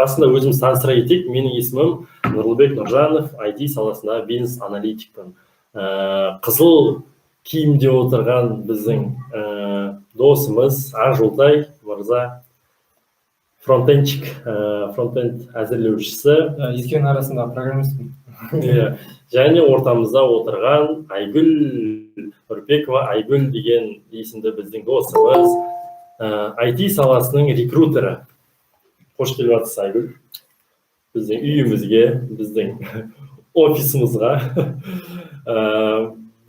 Басында өзімізді таныстыра кетейік. Менің есімім Нұрлыбек Нұржанов, IT саласында бизнес аналитикпін. Қызыл киімде отырған біздің досымыз Ақжолтай мырза, фронтендчик, фронтенд әзірлеушісі. Екеуінің арасында программистпін. Иә, және ортамызда отырған Айгүл Үрпекова, Айгүл деген есімді біздің досымыз, IT саласының рекрутері. Қош келіп жатырсыз, Айгүл, біздің үйімізге, біздің офисімізға.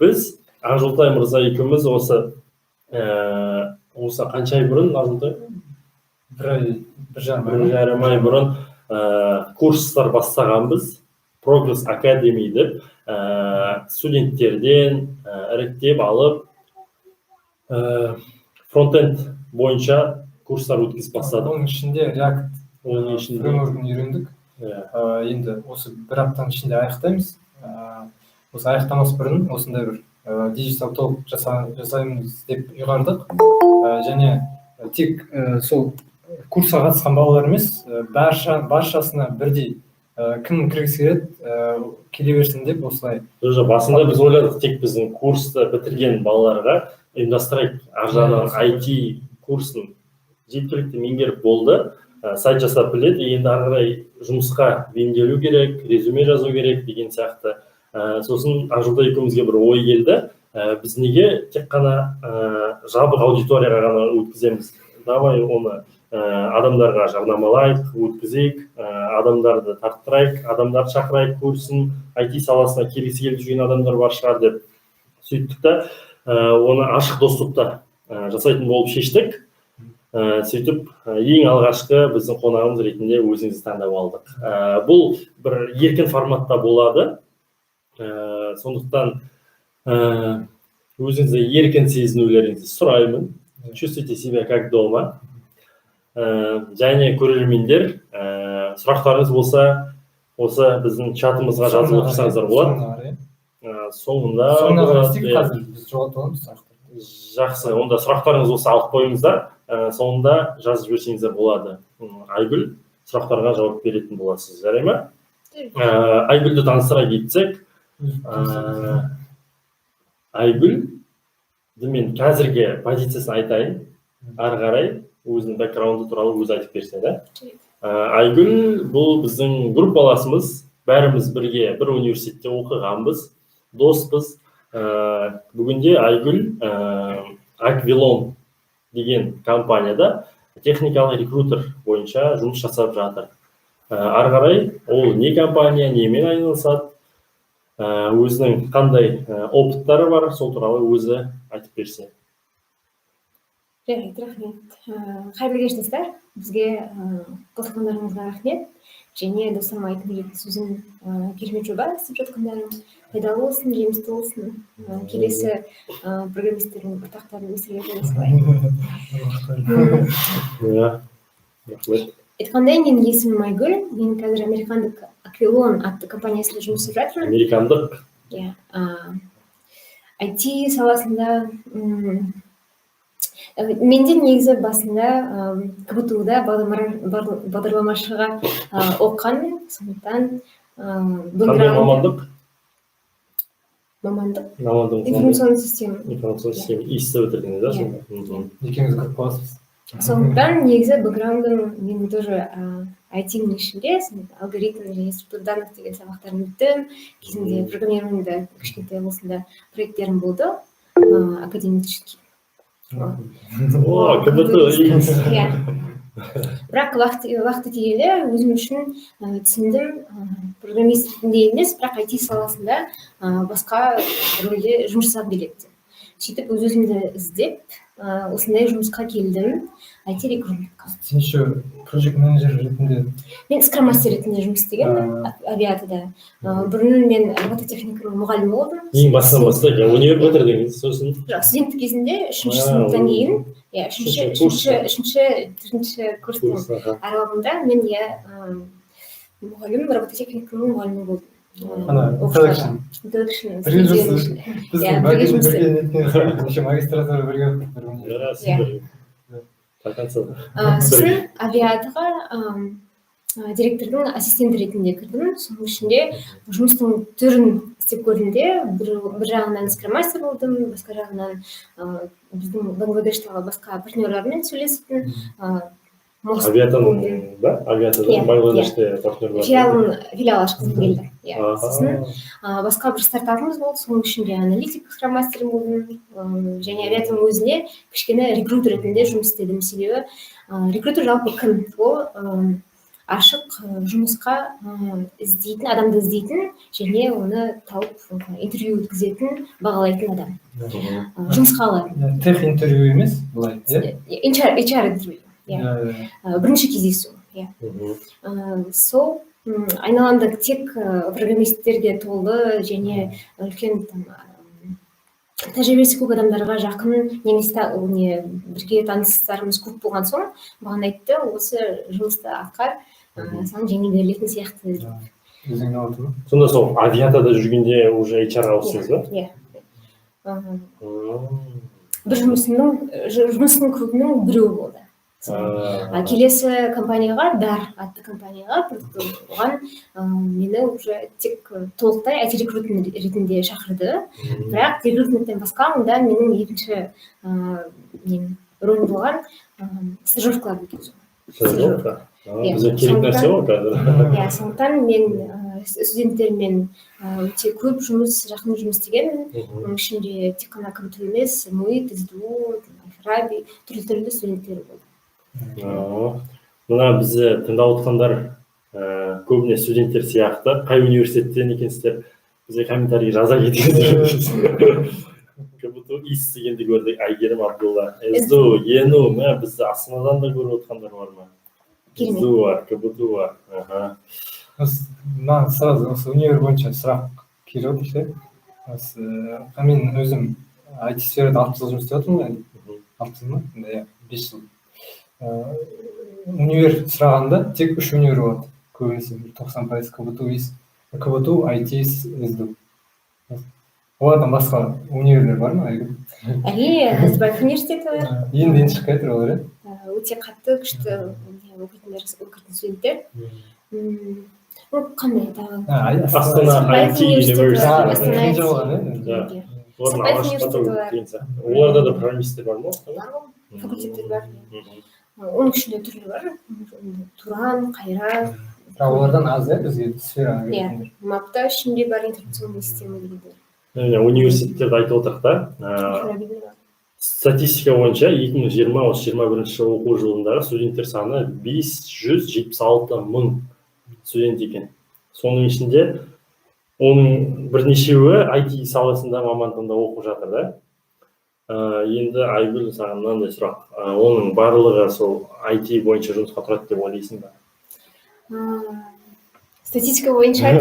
Біз Ақжолтай мырза екеуміз осы қанша ай бұрын, Ақжолтай? Бір ай, 1,5 бір ай. жарым ай бұрын курстар бастағанбыз, Progress Academy деп, студенттерден іріктеп алып, фронтенд бойынша курстар өткізіп бастадық. Оның ішінде React Оның ішінде фреймворкін үйрендік. Иә. Енді осы бір аптаның ішінде аяқтаймыз. Осы аяқтамас бұрын осындай бір digital talk жасаймыз деп ұйғардық. Және тек сол курсқа қатысқан балалар емес, баршасына бірдей, кім кіргісі келеді, келе берсін деп осылай. Уже басында біз ойладық, тек біздің курсты бітірген балаларға ұйымдастырайық. Ар жағынан IT курсын жеткілікті меңгеріп болды, сайт жасап біледі, енді ары қарай жұмысқа бейімделу керек, резюме жазу керек деген сияқты. Сосын Ақжолтай екеумізге бір ой келді: біз неге тек қана жабық аудиторияға ғана өткіземіз? Давай оны адамдарға жарнамалайық, өткізейік, адамдарды тарттырайық, адамдарды шақырайық, курсын, IT саласына келгісі келіп жүрген адамдар бар шығар деп сөйттік та, оны ашық доступта жасайтын болып шештік. Сөйтіп ең алғашқы біздің қонағымыз ретінде өзіңізді таңдап алдық. Бұл бір еркін форматта болады, сондықтан өзіңізді еркін сезінулеріңізді сұраймын. Чувствуйте себя как дома. Және көрермендер, сұрақтарыңыз болса, осы біздің чатымызға жазып отырсаңыздар болады. Соңына қарай. Соңында Соңына қарай болады, істейік. Иә. Қазір біз жоғалтып аламыз сұрақтарды. Жақсы, онда сұрақтарыңыз болса, алып қойыңыздар, соңында жазып жіберсеңіздер болады. Айгүл сұрақтарға жауап беретін боласыз, жарай ма? Айгүлді таныстыра кетсек, Айгүлді мен қазіргі позициясын айтайын, ары қарай өзінің бэкграунды туралы өзі айтып берсе да. Айгүл бұл біздің группаласымыз, бәріміз бірге бір университетте оқығанбыз, доспыз. Бүгінде Айгүл Аквилон деген компанияда техникалық рекрутер бойынша жұмыс жасап жатыр. Ары қарай ол не компания, немен айналысады, өзінің қандай опыттары бар, сол туралы өзі айтып берсе. Жарайды, рахмет. Қайырлы кеш, достар! Бізге қосылғандарыңызға рахмет. Және достарыма айтқым келетін сөзім: керемет жоба істеп жатқандарың пайдалы болсын, жемісті болсын. Келесі программистердің ұрпақтарын өсіруге солай. Иә, рахмет. Айтқандай, менің есімім Айгүл. Мен қазір американдық Аквилон атты компаниясында жұмыс істеп жатырмын. Американдық. Иә, IT саласында. Менде негізі басында КБТУ да бағдарламашыға оқығанмын, сондықтан Қандай мамандық? Мамандық? Мамандығыңыз қандай? Информационный система. Информационный система, ИС бітірдіңіз да сонда? Екеуміз группаласпыз. Сондықтан негізі бэкграундым менің тоже IT-нің ішінде. Алгоритм және структура данных деген сабақтарын өттім кезінде. Программированиеде кішкентай болсын да проекттерім болды, академический. О, КБТУ. Иә, бірақ уақыт өте келе өзім үшін түсіндім, программист ретінде емес, бірақ IT саласында басқа рөлде жұмыс жасағым келеді деп. Сөйтіп өз өзімді іздеп, осындай жұмысқа келдім, IT рекрутментқа. Сен еще project менеджер ретінде. Мен скрам мастер ретінде жұмыс істегенмін Авиатода. Бұрын мен робототехниканың мұғалімі болдым. Ең басынан бастайық, иә. Универ бітірдіңіз, сосын? Жоқ, студенттік кезінде, үшінші сыныптан кейін, иә, үшінші Үшінші курс. Үшінші, төртінші курстың Курс, аха. аралығында мен, иә, мұғалім, робототехниканың мұғалімі болдым. Ана Оқушыларға. Introduction. Introduction. Бірге жұмыс студент. Біздің Иә, бірге жұмыс бірге неткен, еще магистратура бірге оқыдық бір универ. Иә, супер. До конца. Сосын Авиатоға Директордың ассистенті ретінде кірдім. Соның ішінде жұмыстың түрін істеп көрдім де, бір жағынан скрам-мастер болдым, басқа жағынан біздің Бангладештағы басқа партнерлармен сөйлесетін Авиатаның да, Авиатадан? Иә. Бангладеште партнерлар. Филиал ашқызым келді, иә. Сосын басқа бір стартапымыз болды, соның ішінде аналитик, скрам мастер болдым. Және Авиатаның өзінде кішкене рекрутер ретінде жұмыс істедім, себебі рекрутер жалпы кім ол? Ашық жұмысқа іздейтін адамды іздейтін және оны тауып, интервью өткізетін, бағалайтын адам, жұмысқа алатын. Тех интервью емес былай, иә? HR интервью, иә. Бірінші кездесу, иә. Сол айналамда тек программисттерге толы және үлкен там тәжірибесі көп адамдарға жақын немесе не бірге таныстарымыз көп болған соң, маған айтты: «Осы жұмысты атқар, саған жеңіл берілетін сияқты», — деп. Өзіңе алды ма? Сонда сол Авиатада жүргенде уже HR-ға ауыстыңыз ба? Иә. Бір жұмысының көбінің біреуі болды. А келесі компанияға, Дар атты компанияға, оған мені уже тек толықтай IT рекрутер ретінде шақырды. Бірақ рекрутменттен басқа онда менің екінші нем, рөлім болған: стажировкалар өткізу. Стажировка. Иә. Бізге керек нәрсе ғой қазір. Иә, сондықтан мен студенттермен өте көп жұмыс, жақын жұмыс істегенмін. Оның ішінде тек қана КБТУ емес, МУИТ, СДУ, Фараби, түрлі түрлі студенттер болды. Мына бізді тыңдап отқандар көбіне студенттер сияқты. Қай университеттен екенсіздер, бізге комментарий жаза кетіңіздер. КБТУ, ИС дегенді көрдік, Әйгерім Абдулла, СДУ, ЕНУ, мә, бізді Астанадан да көріп отқандар бар ма? Керемет. СДУ бар, КБТУ бар, аха. Маған сразу осы универ бойынша сұрақ келіп отыр ше. Осы мен өзім IT сферада 6 жыл жұмыс істеп жатырмын ғой енді. 6 жыл ма сонда, иә, 5 жыл. Универ сұрағанда тек үш универ болады көбінесе, 90%: КБТУ, ИС, КБТУ, IT, СДУ. Олардан басқа универлер бар ма, Айгүл? Әрине, Назарбаев университеті бар. Енді шығып жатыр олар, иә. Өте қатты күшті не оқитындар, оқитын студенттер. Ну, қандай тағы? Астана Сәтбаев IT университеті бар, University. Астана Екінші IT. болған, иә. Да. Иә. Олардың Сәтбаев алғашқы университеті бар. деген сияқты. Оларда да программисттер бар ма? Бар ғой, факультеттер бар. Оның ішінде түрлі бар: Туран, Қайрат. Бірақ олардан аз, иә, бізге сфераға Иә. келетіндер. МАПта ішінде бар, информационный система дегендер. Міне, университеттерді айтып отырық та. Фарабиде бар. Статистика бойынша 2020 осы 21 оқу жылындағы студенттер саны 576 мың студент екен. Соның ішінде оның бірнешеуі IT саласында мамандығында оқып жатыр да. Енді, Айгүл, саған мынандай сұрақ. Оның барлығы сол IT бойынша жұмысқа тұрады деп ойлайсың ба? Статистика бойынша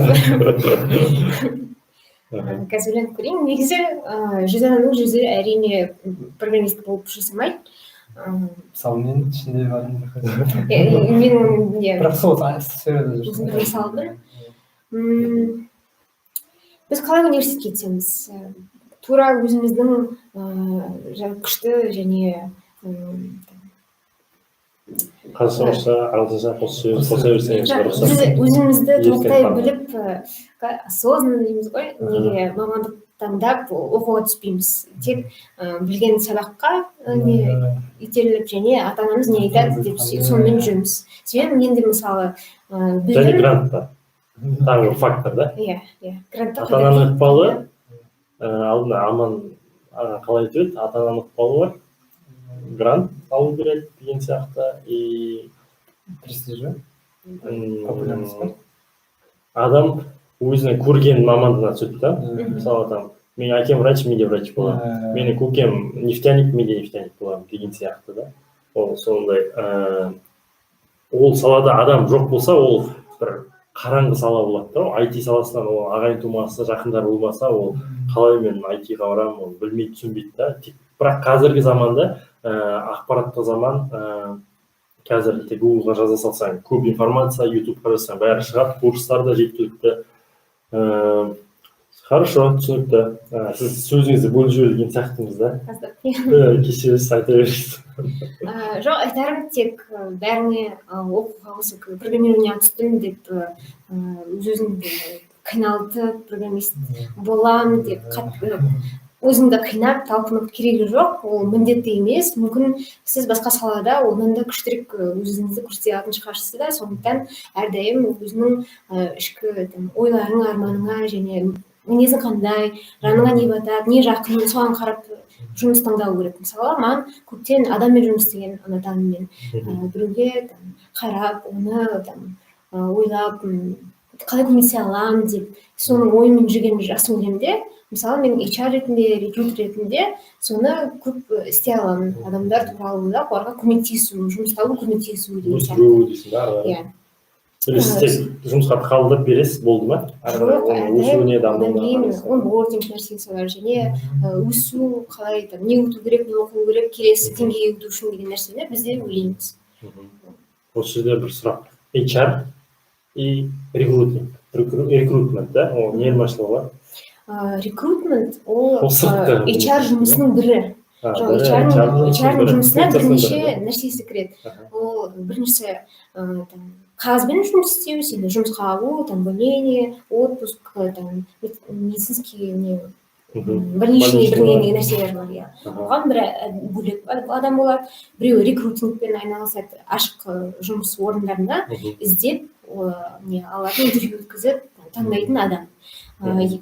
қазір ойланып көрейін. Негізі 100 адамның 100-і, әрине, программист болып жасамайды. Мысалы, мен ішінде бармын. Мен не Бірақ сол сферада өзім жүрсің. бір мысал бір. Біз қалай университетке түсеміз? Тура өзіміздің жаңағы күшті және Қазақша, орысша, ағылшынша қоса берсеңіз, рұқсат. Біз өзімізді Еркін толықтай тану. біліп, осознанно дейміз ғой, неге мамандық таңдап оқуға түспейміз? Тек білген сабаққа не итеріліп және ата анамыз не айтады деп сонымен жүреміз. Себебі мен де, мысалы, Және білдім. грант бар, тағы бір фактор да. Иә, грантта. Ата ананың ықпалы. Алдында Аман аға қалай айтып еді? Ата ананың ықпалы бар, грант алу керек деген сияқты и Престиж ба? Популярность па? Адам өзінің көрген мамандығына түседі да. Мысалы, там менің әкем врач, мен де врач боламын, менің көкем нефтяник, мен де нефтяник боламын деген сияқты да. Ол сондай ол салада адам жоқ болса, ол бір қараңғы сала болады да. IT саласынан ол ағайын тумасы, жақындары болмаса, ол қалай мен IT-ға барамын, ол білмейді, түсінбейді да. Тек бірақ қазіргі заманда, ақпараттық заман, қазір тек Гуглға жаза салсаң, көп информация, Ютубқа жазсаң, бәрі шығады, курстар да жеткілікті. Хорошо, түсінікті. Сіз сөзіңізді бөліп жіберген сияқтымыз да. Аздап. Кешіресіз, айта беріңіз. Жоқ, айтарым тек бәріне оқуға, осы программированиеға түстім деп өз өзіңді қиналтып, программист боламын деп қатты өзіңді қинап, талпынып керегі жоқ. Ол міндетті емес. Мүмкін, сіз басқа салада одан да күштірек өзіңізді көрсете алатын шығарсыз да. Сондықтан әрдайым өзінің ішкі там ойларың, арманыңа және мінезің қандай, жаныңа не батады, не жақын, соған қарап жұмыс таңдау керек. Мысалы, маған көптен адаммен жұмыс істеген ұнатамын мен. Біреуге там қарап, оны там ойлап, қалай көмектесе аламын деп, соның ойымен жүргенді жақсы көремін де. Мысалы, мен HR ретінде, рекрутер ретінде соны көп істей аламын: адамдар туралы ойлап, оларға көмектесу, жұмыс табу, көмектесу деген сияқты. Өсіру дейсің да ары қарай. Иә. Или сіз тек жұмысқа қабылдап бересіз, болды ма? Ары қарай Жоқ, оның әрдайым өсуіне, одан дамуына кейін қарайсыз. Онбординг нәрсесі бар және өсу қалай, там не өту керек, не оқу керек келесі деңгейге өту үшін деген нәрсені біз де ойлаймыз. Осы жерде бір сұрақ: HR и рекрутинг, рекрутмент да, ол не айырмашылығы бар? Рекрутмент ол Ол сыртқы HR жұмысының бірі. Жоқ, бірі HR-ның HR-ның HR-ның бірі, жұмысына функциясының бірнеше бірі, да? нәрсесі кіреді. Ол біріншісі там қағазбен жұмыс істеу, сені жұмысқа алу, там увольнение, отпуск, там медицинский не, бірнеше Больничный бірнеше бар. нәрселер бар, иә. Оған бір бөлек адам болады. Біреуі рекрутингпен айналысады, ашық жұмыс орындарында іздеп, не алатын, интервью өткізіп, таңдайтын адам.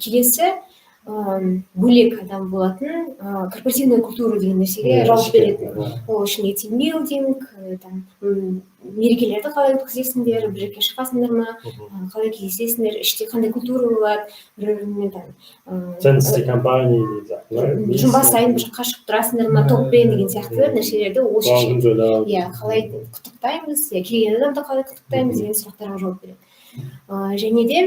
Келесі бөлек адам болатын, корпоративная культура деген нәрсеге жауап беретін. Ол ішінде тимбилдинг, там мерекелерді қалай өткізесіңдер, бір жерге шығасыңдар ма, қалай кездесесіңдер, іште қандай культура болады, бір бірімен там Ценности компании деген сияқты ма? Жұма сайын бір жаққа шығып тұрасыңдар ма топпен деген сияқты нәрселерді ол Туған шешеді. күн тойлау. Иә, қалай құттықтаймыз, иә, келген адамды қалай құттықтаймыз деген сұрақтарға жауап береді. Және де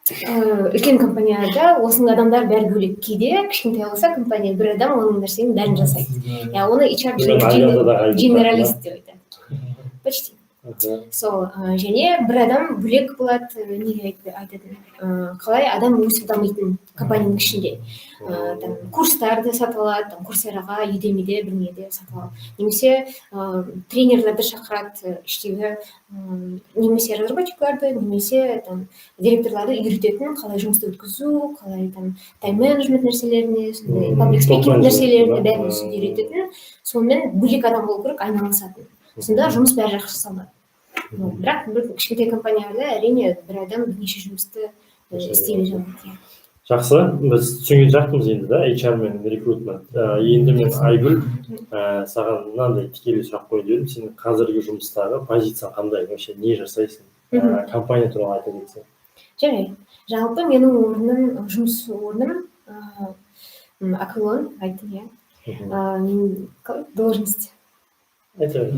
үлкен компанияда осының адамдар бәрі бөлек. Кейде кішкентай болса компания, бір адам оның нәрсенің бәрін жасайды, иә, оны HR Мен Алиада да генералист деп айтады почти. Сол және бір адам бөлек болады, неге айтатын, қалай адам өсіп дамитын компанияның ішінде, там курстарды сатып алады, там Курсераға, Udemy'де, бірнеде сатып алады немесе тренерлерді шақырады, іштегі немесе разработчикларды, немесе там директорларды үйрететін, қалай жұмысты өткізу, қалай там тайм-менеджмент нәрселеріне, сондай public Топ speaking менеджмент, нәрселеріне, да? бәрін үйрететін. Сонымен бөлек адам болу керек айналысатын, сонда жұмыс бәрі жақсы жасалынады. Бірақ бір кішкентай компанияда, әрине, бір адам бірнеше жұмысты істей бере алады, иә. Жақсы, біз түсінген сияқтымыз енді да HR мен рекрутмент. Енді мен, Айгүл, саған мынандай тікелей сұрақ қояйын деп едім: сенің қазіргі жұмыстағы позицияң қандай, вообще не жасайсың? Компания туралы айта кетсең. Жарайды. Жалпы менің орным, жұмыс орным Аквилон, айттым, иә. Мен қалай должность Айта бер.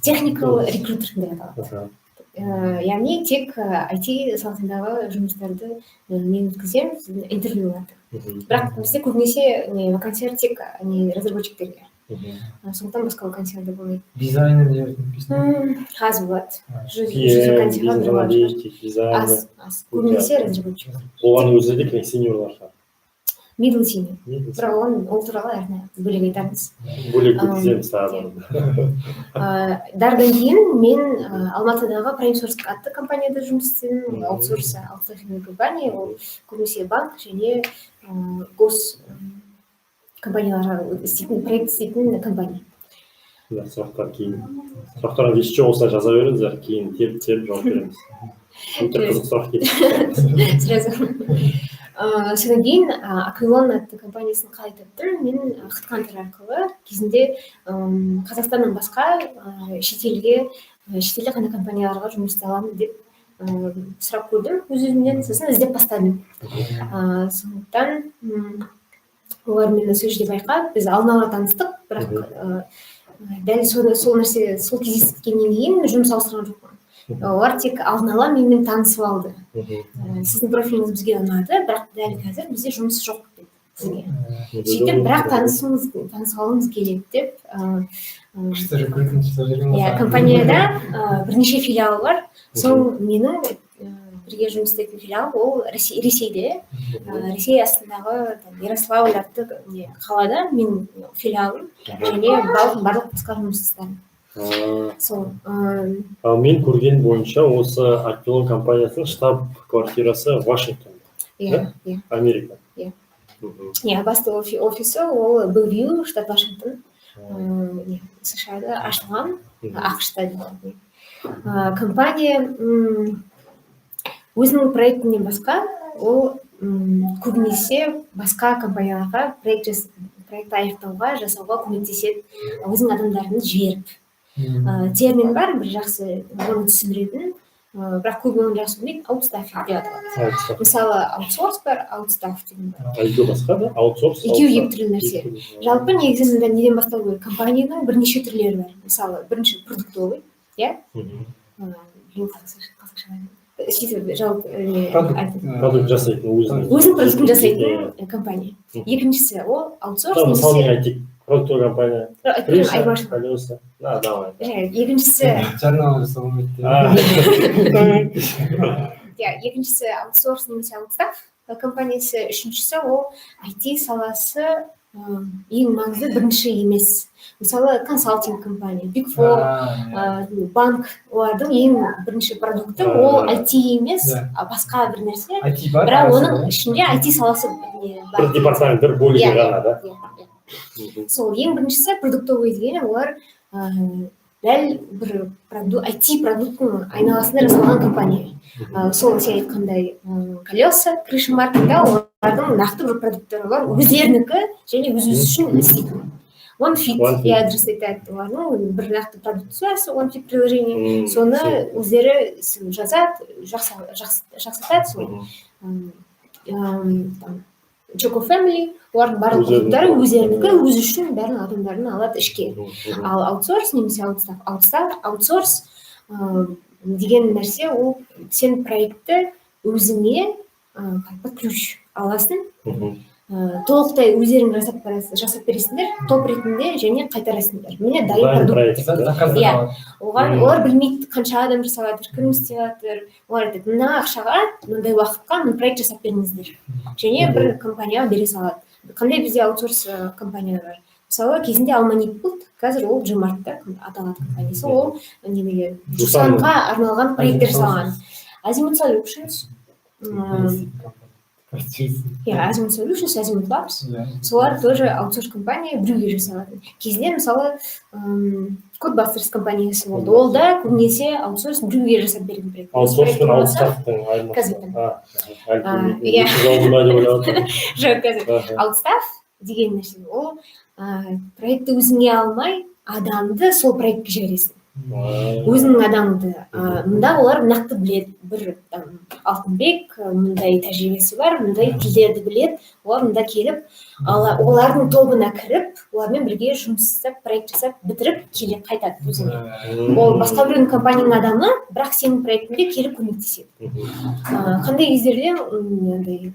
Technical recruiter деп аталады. Яғни тек IT саласындағы жұмыстарды мен өткіземін, интервьюларды. Бірақ бізде көбінесе не вакансиялар тек не разработчиктерге. Сондықтан басқа вакансиялар да болмайды. Дизайнерлер написано. Аз болады. 100 PM, вакансияға бизнес бір болады шығар. аналитик, дизайнер. Аз, аз. Көбінесе разработчик. Оған өзі де сеньорлар шығар. Middle senior. Middle. Бірақ оған, ол туралы арнайы бөлек айтармыз. Бөлек өткіземіз тағы да. Дардан кейін мен Алматыдағы PrimeSource атты компанияда жұмыс істедім. Аутсорс, аутсорсинг компания. Ол көбінесе банк және гос компанияларға істейтін, проект істейтін компания. Да, сұрақтар кейін, сұрақтарыңыз еш жоқ болса, жаза беріңіздер, кейін теріп теріп жауап береміз. Өте қызық сұрақ келді. Сразу. Содан кейін Аквилон атты компаниясын қалай таптым? Мен HeadHunter арқылы кезінде Қазақстаннан басқа шетелге, шетелде қандай компанияларға жұмыс істей аламын деп сұрап көрдім өз өзімнен, сосын іздеп бастадым. Сондықтан олар мені сол жерде байқап, біз алдын ала таныстық, бірақ дәл сол нәрсе, сол кездескеннен кейін жұмыс ауыстырған жоқпын. Олар тек алдын ала менімен танысып алды. Сіздің профиліңіз бізге ұнады, бірақ дәл қазір бізде жұмыс жоқ деді сізге. Сөйтіп, бірақ танысқымыз келеді деп Күшті рекрутинг жасап жүрген. Иә, компанияда бірнеше филиал бар. Сол менің Бірге жұмыс істейтін филиал ол Ресейде, Ресей астындағы там, Ярославль атты не қалада менің филиалым және барлық басқа жұмысшыларым. Сол Ал мен көрген бойынша, осы Аквилон компаниясының штаб квартирасы Вашингтон, Иә. Америка. Иә. Иә, басты офисі ол Белвью, штат Вашингтон, не, США-да ашылған, АҚШ-та дейді. Компания өзінің проектінен басқа ол көбінесе басқа компанияларға проектті аяқтауға, жасауға көмектеседі, өзінің адамдарын жіберіп. Термин бар бір жақсы оны түсіндіретін, бірақ көбі оны жақсы білмейді, аутстаффинг деп аталады. Аутстафф. Мысалы, аутсорс бар, аутстафф деген бар. А екеуі басқа да? Аутсорс? Екеуі аутстафф. екі түрлі нәрсе. Екі түрлі. Жалпы негізі мында неден бастау керек? Компанияның бірнеше түрлері бар. Мысалы, бірінші продуктовый, иә? Білмеймін, қазақша сөйтіп жалпы не Продукт. Продукт жасайтын өзінің. Өзінің продуктын жасайтын компания. Екіншісі ол аутсорс Мысалы, немесе мен айтайық, продуктовый компания. Крыша, айырмашылығы. Колеса. На, давай. Және екіншісі Жарнама жасауға болмайды. Иә, екіншісі аутсорс немесе аутстафф компаниясы, үшіншісі ол IT саласы, ең маңызды бірінші емес. Мысалы, консалтинг компания, Big Four, банк, олардың ең бірінші продукты ол IT емес, а басқа бір нәрсе. IT бар. Бірақ Арасында. Оның ішінде IT саласы не Бір бар. департамент, бір бөлігі Иә, ғана, да? Иә. Сол ең біріншісі продуктовый деген, олар дәл бір IT продукттың айналасында жасалған компания. Сол сен айтқандай, Колеса, Крыша Маркетта, олардың нақты бір продукттары бар, өздерінікі және өз өзі үшін істейтін. OneFit, OneFit. Иә, дұрыс айтады, олардың бір нақты продуктысы бар, сол OneFit приложение. Соны өздері жазады, жақсартады сол. Там, Choco Family, олардың барлық Өздерінің продукттары өздерінікі, продукты. Өзі үшін бәрін адамдарын алады ішке. Ал аутсорс немесе аутстафф, аутсорс деген нәрсе ол сен проектті өзіңе под ключ аласың, толықтай өздерің жасап барасың, жасап бересіңдер топ ретінде және қайтарасыңдар. Міне, дайын Дайын продукт. проект, да? Заказдар Иә. алады. Оған олар білмейді, қанша адам жасап жатыр, кім істеп жатыр. Олар айтады: мына ақшаға, мынандай уақытқа мына проект жасап беріңіздер. Және бір компанияға бере салады. Қандай бізде аутсорс компаниялар бар? Мысалы, кезінде Алманит болды, қазір ол Жомартта аталады компаниясы. Ол неге, Жусанның. Жусанға арналған проекттер жасалған. Азимут Solutions, иә, Азимут Solutions, Азимут Labs. Солар тоже аутсорс компания, біреуге жасалатын. Кезінде, мысалы, Codebusters компаниясы болды. Ол да көбінесе аутсорс, біреуге жасап беретін проект. Аутсорс пен Проект болмаса- аутстаффтың айырмасы. Қазір. А, әлі Иә. екі жауабын ба деп ойлап отырмын. Жоқ, қазір. Аутстафф деген нәрсе ол проектті өзіңе алмай, адамды сол проектке жібересің. Өзіңнің адамыңды. Мында олар нақты біледі, бір там Алтынбек мындай тәжірибесі бар, мындай тілдерді біледі, олар мында келіп, олардың тобына кіріп, олармен бірге жұмыс істеп, проект жасап бітіріп келе қайтады өзіңе. Ол басқа біреудің компанияның адамы, бірақ сенің проектіңде келіп көмектеседі. Қандай кездерде андай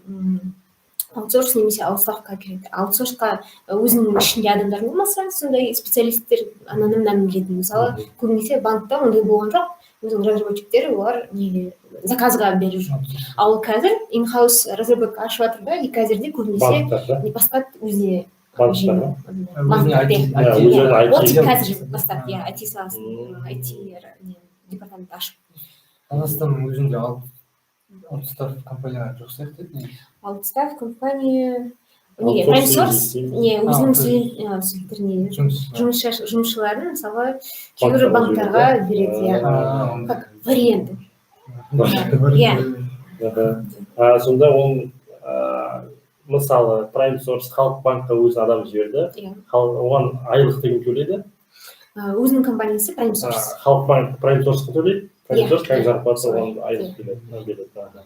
аутсорс немесе аутстаффқа кіреді? Аутсорсқа өзіңнің ішінде адамдар болмаса, сондай специалисттер, ананы мынаны білетін. Мысалы, көбінесе банкта ондай болған жоқ, өзінің разработчиктері, олар неге заказға беріп жүр. Ал қазір инхаус разработка ашып жатыр да, и қазірде көбінесе Банктар, да? не бастады өзіне. Банктар ма? Өзіне Банктер. IT. Иә, өздерінің Ол IT. тек қазір бастады, иә, IT саласын, IT не департамент ашып. Қазақстанның өзінде аутстафф компаниялар жоқ сияқты негізі. Аутстафф компания неге? Аутсорс Prime Source дейсің. не өзінің А, студенттеріне не Жұмыс. жұмысшыларын, мысалы, кейбір Банктарға банктарға береді, иә, А, как в аренду. Иә. Аха. А, сонда ол мысалы, Prime Source Халық банкқа өзі адам жіберді. Иә. Халық оған айлық деген төлейді. Өзінің компаниясы Prime Source. Халық банк Prime Source-қа төлейді. Prime Иә, Source как иә. зарплата Солай, оған айлық береді. Береді. Аха.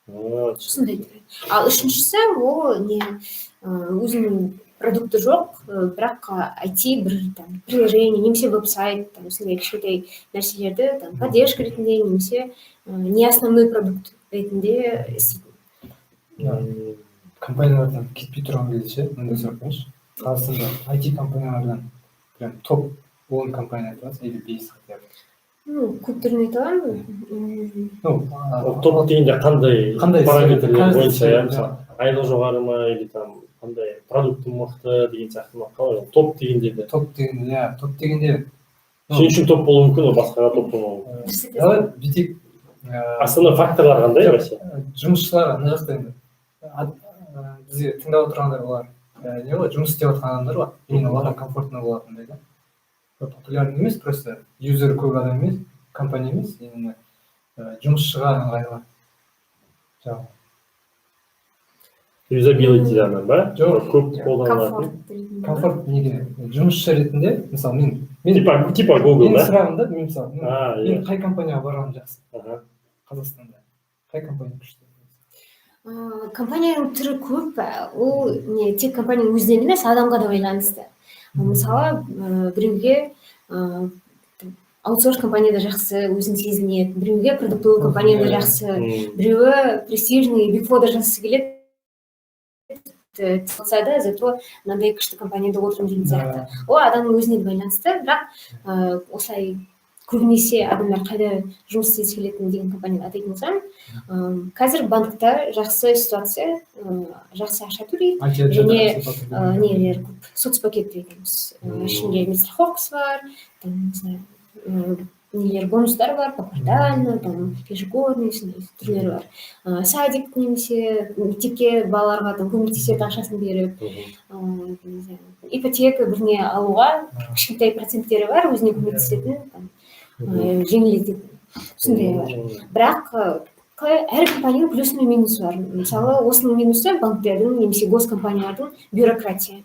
А, Сондай түрі. Ал үшіншісі ол не, өзінің продукты жоқ, бірақ IT бір там приложение немесе веб-сайт, там осындай кішкентай нәрселерді там поддержка ретінде немесе не основной продукт ретінде істейтін. Компаниялардан кетпей тұрған кезде ше, мындай сұрақ қояйыншы: Қазақстанда IT компаниялардан прям топ 10 компания айтып аласыз или бес хотя бы? Ну, көп түрін айта аламын. Ну, Ол топ дегенде қандай қандай параметрлер каждый бойынша, сфера, иә, мысалы, айлығы жоғары ма или там қандай продукты мықты деген сияқты ма, қалай ол топ дегенде де? Топ дегенде, иә, топ дегенде, ну, Сен үшін топ болуы мүмкін, ол басқаға топ болмауы мүмкін. Дұрыс айтасың. Давай бүйтейік. Основной факторлар қандай вообще? Жұмысшылар ана жақта енді бізге тыңдап отырғандар, олар не ғой, жұмыс істеп жатқан адамдар ғой, именно оларға комфортно болатындай да. Популярный емес, просто юзер көп адам емес, компания емес, именно жұмысшыға ыңғайлы жаңағы. Юзабилити жағынан ба? Жоқ. Көп қолданылатын. Комфорт ретінде ма? Комфорт неге, жұмысшы ретінде, мысалы, мен Типа Google менің да? сұрағым да, мен, мысалы, мен қай компанияға барғаным жақсы? Қазақстанда қай компания күшті? Компанияның түрі көп, ол не тек компанияның өзінен емес, адамға да байланысты. Мысалы, біреуге аутсорс компанияда жақсы өзін сезінеді, біреуге продуктовый компанияда жақсы, біреуі престижный Big Four-да жасағысы келеді, болса да, зато мынандай күшті компанияда отырмын деген сияқты. Ол адамның өзіне де байланысты, бірақ осылай көбінесе адамдар қайда жұмыс істегісі келетін деген компанияны атайтын болсам, қазір банкта жақсы ситуация, жақсы ақша төлейді және нелер көп, соцпакет дегеніміз, ішінде медстраховкасы бар, там, не знаю, нелер, бонустар бар, поквартально, там, ежегодный, сондай түрлері бар. Садик немесе мектепке балаларға там көмектеседі ақшасын беріп, не знаю, ипотека бірдеңе алуға кішкентай проценттері бар, өзіне көмектесетін, там, жеңілдететін сондай бар. Бірақ қалай, әр компанияның плюсы мен минусы бар. Мысалы, осының минусы банктердің немесе госкомпаниялардың бюрократия.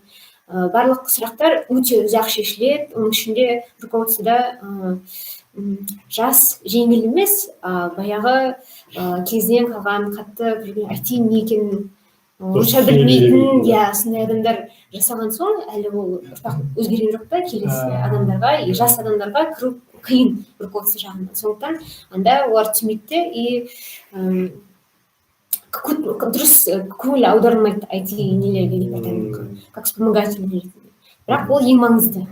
Барлық сұрақтар өте ұзақ шешіледі, оның ішінде руководствода жас жеңіл емес, а баяғы кезінен қалған, қатты бір IT не екенін онша Дұрыс білмейтін, түсіне иә, сондай адамдар жасаған соң, әлі ол ұрпақ өзгерген жоқ та, келесі адамдарға и жас адамдарға кіру қиын руководство жағынан. Сондықтан анда олар түсінбейді де и дұрыс көңіл аударылмайды IT нелерге, департаментке, как вспомогательный ретінде. Бірақ ол ең маңызды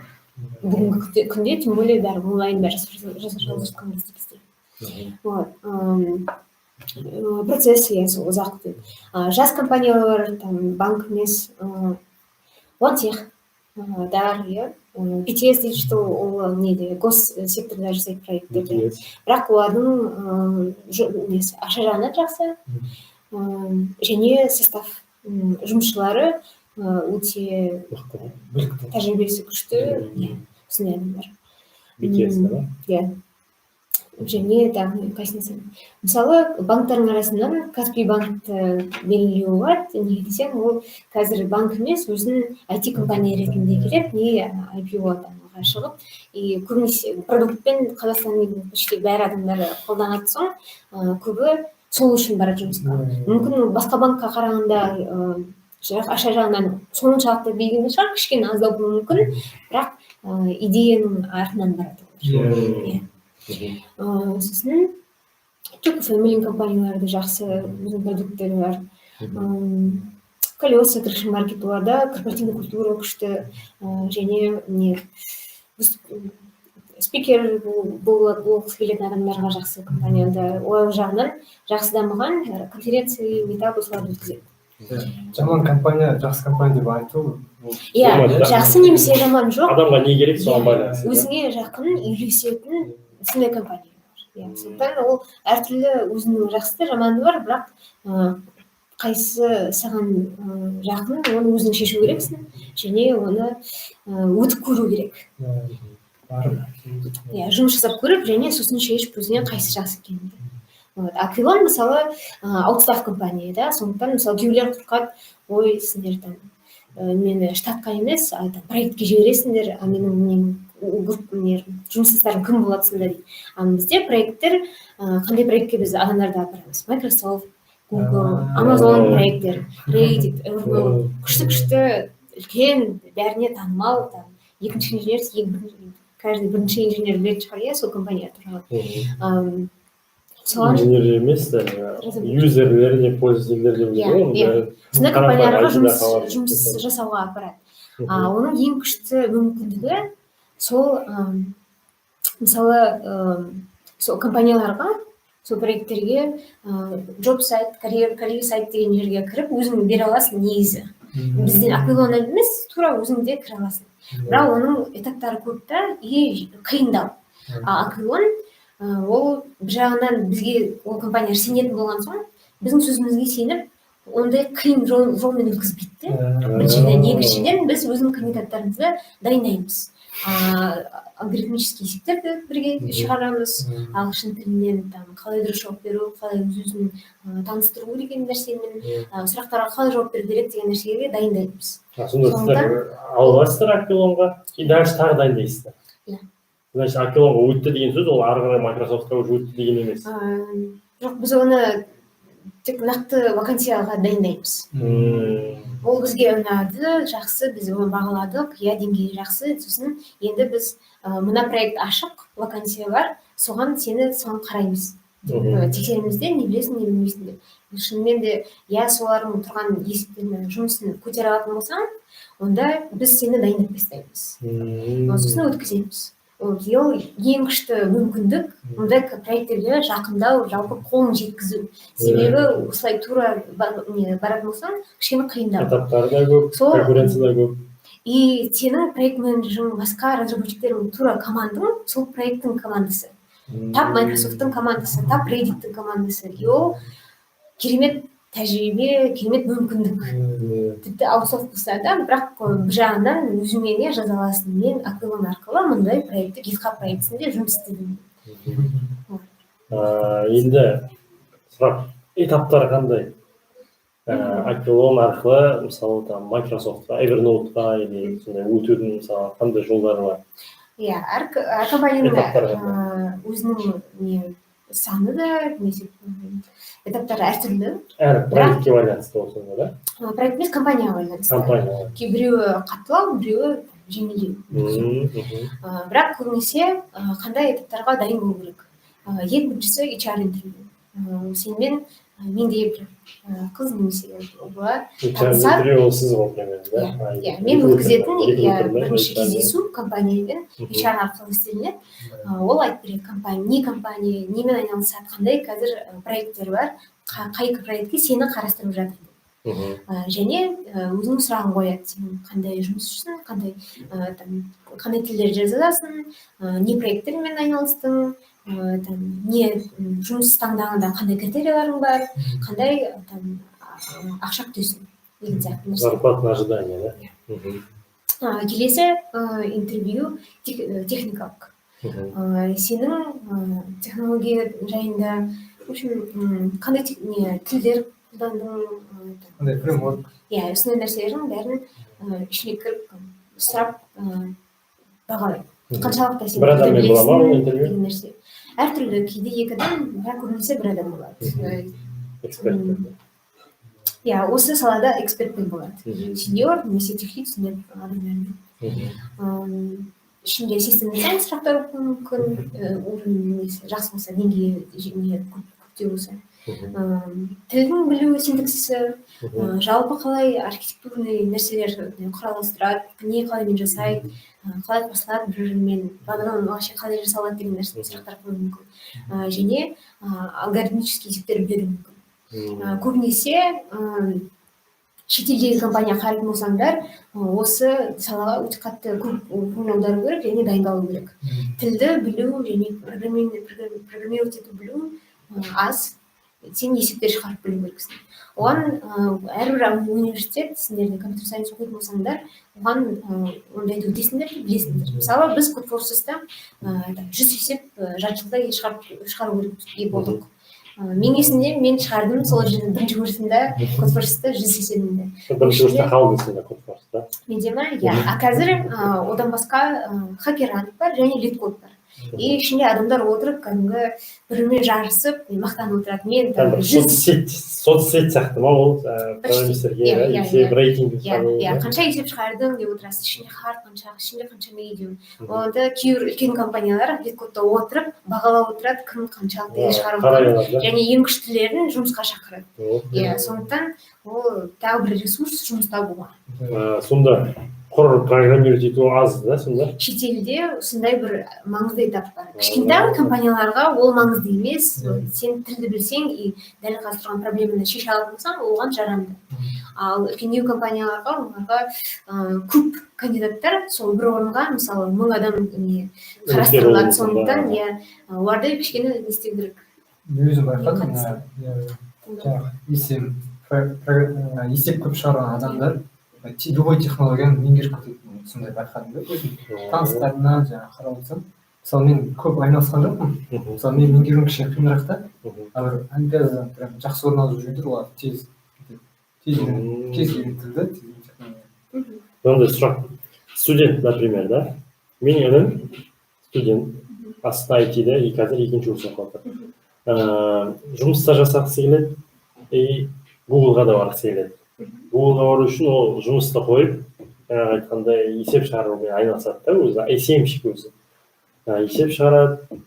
бүгінгі күнде, тем более бәрі онлайн, бәрі жасап жатқан кезде бізде. Вот. Процесс, иә, сол ұзақ күтеді. Жас компаниялар, там, банк емес, OneTech, дар, иә, BTS Digital, ол неде, госсекторда жасайды проекттерді. Бірақ олардың несі, ақша жағынан жақсы, және состав, жұмысшылары өте Мықты. Білікті. Тәжірибесі күшті, иә, сондай адамдар. BTS, да? Иә. Және тағы қайсысын, мысалы, банктардың арасынан Каспий банкті белгілеуге болады. Неге десең, ол қазір банк емес, өзін IT компания ретінде келеді, не IPO там шығып, и көбінесе продуктпен Қазақстанның почти бәрі адамдары қолданатын соң, көбі сол үшін барады жұмысқа. Мүмкін, басқа банкқа қарағанда ақша жағынан соншалықты биік емес шығар, кішкене аздау болуы мүмкін, бірақ идеяның артынан барады олар. Иә. Сосын Choco Family компаниялары да жақсы, өзінің продукттері бар. Колеса, Крыша Маркет, оларда корпоративная культура күшті, және не спикер болғысы келетін адамдарға жақсы компанияда, ол жағынан жақсы дамыған, конференция, митап, осыларды өткізеді. Жаман компания, жақсы компания деп айту ол Иә, Болмайды, да? жақсы немесе жаман жоқ. Адамға не керек, соған Иә, байланысты, да? Өзіңе жақын, үйлесетін сондай компания бар. Иә, сондықтан ол әртүрлі, өзінің жақсы да, жаманы бар, бірақ қайсысы саған жақын, оны өзің шешу керексің және оны өтіп көру керек. Барып Иә, жұмыс жасап көріп және сосын шешіп өзіңе қайсысы жақсы екенін. Вот. А Квилон, мысалы, аутстаф компания да, сондықтан, мысалы, кейбіреулер қорқады: ой, сендер там мені штатқа емес, а там проектке жібересіңдер, а менің нем, не, жұмыстастарым кім болады сонда дейді. А бізде проекттер, қандай проектке біз адамдарды апарамыз? Microsoft, Google, Amazon проекттер, Reddit, Evernote, күшті күшті үлкен, бәріне танымал, там, екінші инженер, ең бірінші, каждый бірінші инженер білетін шығар, иә, сол компания туралы. Соған Инженер емес, даже юзерлер де, пользовательдер де біледі Иә, ғой оның иә. бәрін. Сондай Қарапайым компанияларға IT-да жұмыс, қалады. жұмыс жасауға апарады. А, оның ең күшті мүмкіндігі сол, Мысалы, сол компанияларға, сол проекттерге job сайт, career сайт деген жерге кіріп, өзің бере аласың негізі. Бізден, Аквилоннан емес, тура өзің де кіре аласың, бірақ оның этаптары көп та и қиындау. А Аквилон ол бір жағынан бізге, ол компания сенетін болған соң, біздің сөзімізге сеніп, ондай қиын жолмен өткізбейді де, біріншіден. Екіншіден, біз өзінің кандидаттарымызды дайындаймыз, алгоритмический есептерді бірге шығарамыз, ағылшын тілінен там қалай дұрыс жауап беру, қалай өз өзін таныстыру деген нәрсемен, сұрақтарға қалай жауап беру керек деген нәрсеге дайындаймыз. Сонда сіздер аласыздар Аквилонға и дальше тағы дайындайсыздар? Иә. Значит, Аквилонға өтті деген сөз ол ары қарай Майкрософтқа уже өтті деген емес? Жоқ, біз оны тек нақты вакансияға дайындаймыз. Ол бізге ұнады, жақсы, біз оны бағаладық, иә, деңгейі жақсы. Сосын енді біз мына проект ашық, вакансия бар, соған сені, соған қараймыз деп, тексереміз де, не білесің, не білмейсің деп. Шынымен де, иә, солардың тұрған есептерін, жұмысын көтере алатын болсаң, онда біз сені дайындап тастаймыз, сосын өткіземіз. Ол ең күшті мүмкіндік мұндай проекттерге жақындау, жалпы қолын жеткізу, себебі осылай тура не баратын болсаң, кішкене қиындау. Этаптары да көп, конкуренция да көп. И сенің проект менеджерің, басқа разработчиктерің, тура командаң сол проекттің командасы, тап Майкрософттың командасы, тап Reddit-тің командасы. И ол керемет тәжірибе, керемет мүмкіндік. Тіпті аутсорс болса да, бірақ бір жағынан өзіңе не жаза аласың: мен Аквилон арқылы мындай проектте, GitHub проектісінде жұмыс істедім. Енді сұрақ: этаптары қандай? Аквилон арқылы, мысалы, там Майкрософтқа, Evernote-қа или сондай өтудің, мысалы, қандай жолдары бар? Иә, әр компанияның Этаптары өзінің не саны да немесе этаптары әртүрлі. Әр проектке байланысты ол сонда да? Проект емес, компанияға байланысты. Компания. Кейбіреуі қаттылау, біреуі жеңілдеу. Бірақ көбінесе қандай этаптарға дайын болу керек? Ең біріншісі — HR интервью. Сенімен мендей бір қыз немесе бала HR танысады. Интервью ол сіз ғой примерно, да? Иә, мен өткізетін, иә, Рекрутер ма? бірінші HR. кездесу компаниямен HR арқылы істелінеді. Ол айтып береді: компания не, компания немен айналысады, қандай қазір проекттер бар, қай проектке сені қарастырып жатыр деп. Және өзінің сұрағын қояды: сен қандай жұмысшысың, қандай там қандай тілдерде жазасың, не проекттермен айналыстың, там не жұмыс таңдағанда қандай критерияларың бар, қандай там ақша күтесің деген сияқты нәрсе. Зарплатное ожидание, да? Иә. Келесі интервью техникалық. Сенің технология жайында, в общем, қандай не тілдер қолдандың, там, Қандай фреймворк? Иә, осындай нәрселердің бәрін ішіне кіріп, сұрап, бағалайды, қаншалықты сен Бір адаммен тілді бола ма ол білесің интервью? деген нәрсе. Әртүрлі, кейде екі адам, бірақ көбінесе бір адам болады. Эксперт. Иә, осы салада экспертпен болады, сеньор немесе техлид, сондай адамдармен. Ішінде system design сұрақтар болуы мүмкін, уровень несі жақсы болса, деңгейі не көптеу болса. Тілдің білу, синтаксисі, жалпы қалай архитектурный нәрселер құраластырады, не қалаймен жасайды, қалай қосылады бір бірімен, бағдарлама вообще қалай жасалады деген нәрсе сұрақтар қоюы мүмкін. Және алгоритмический есептер беруі мүмкін. Көбінесе шетелдегі компания қарайтын болсаңдар, осы салаға өте қатты көп көңіл аудару керек және дайындалу керек. Тілді білу және программировать ету білу аз, сен есептер шығарып білу керексің. Оған әрбір университет, сендер де computer science оқитын болсаңдар, оған ондайды өтесіңдер, білесіңдер. Мысалы, біз Codeforces-та 100 есеп жарты жылда шығару керек болдық. Менің есімде, мен шығардым сол жердің бірінші курсында Codeforces-та 100 есебімді. Бірінші курста қалдың сен Codeforces-та? Менде ма? Иә. А қазір одан басқа HackerRank бар және LeetCode бар. И ішінде адамдар отырып, кәдімгі бір бірімен жарысып, мақтанып отырады. Мен там Кәдімгі соцсеть сияқты ма ол, программистерге Иә. есеп, рейтинг Иә, шығару? иә, қанша есеп шығардың деп отырасың, ішінде hard қанша, ішінде қанша medium. Онда кейбір үлкен компаниялар LeetCode-та отырып бағалап отырады, кім қаншалықты шығарып Қарай отырған алады да. және ең күштілерін жұмысқа шақырады. О. Иә, сондықтан ол тағы бір ресурс жұмыс табуға. Сонда Құр программировать ету аз да сонда? Шетелде сондай бір маңызды этап бар. Кішкентай компанияларға ол маңызды емес. Сен тілді білсең и дәл қазір тұрған проблеманы шеше алатын болсаң, оған жарамды. Ал үлкендеу компанияларға, оларға көп кандидаттар, сол бір орынға, мысалы, 1000 адам не қарастырылады. Сондықтан, иә, оларды кішкене не істеу керек. Мен өзім байқадым, иә, жаңағы есеп көп шығарған адамдар любой технологияны меңгеріп кететінін сондай байқадым да өзім таныстарымнан. Жаңағы қарап отырсам, мысалы, мен көп айналысқан жоқпын, мысалы, мен меңгеруім кішкене қиынырақ та. А бір олимпиададан прям жақсы орын алып жүргендер, олар тез тез үйренеді, кез келген тілді, тез технология. Мынандай сұрақ: студент, например, да, менің інім студент, Астана айтиде и қазір екінші курс оқып жатыр. Жұмыста жасағысы келеді и Гуглға да барғысы келеді. Гуглға бару үшін ол жұмысты қойып, жаңағы айтқандай, есеп шығарумен айналысады да, өзі есепщик, өзі есеп шығарады.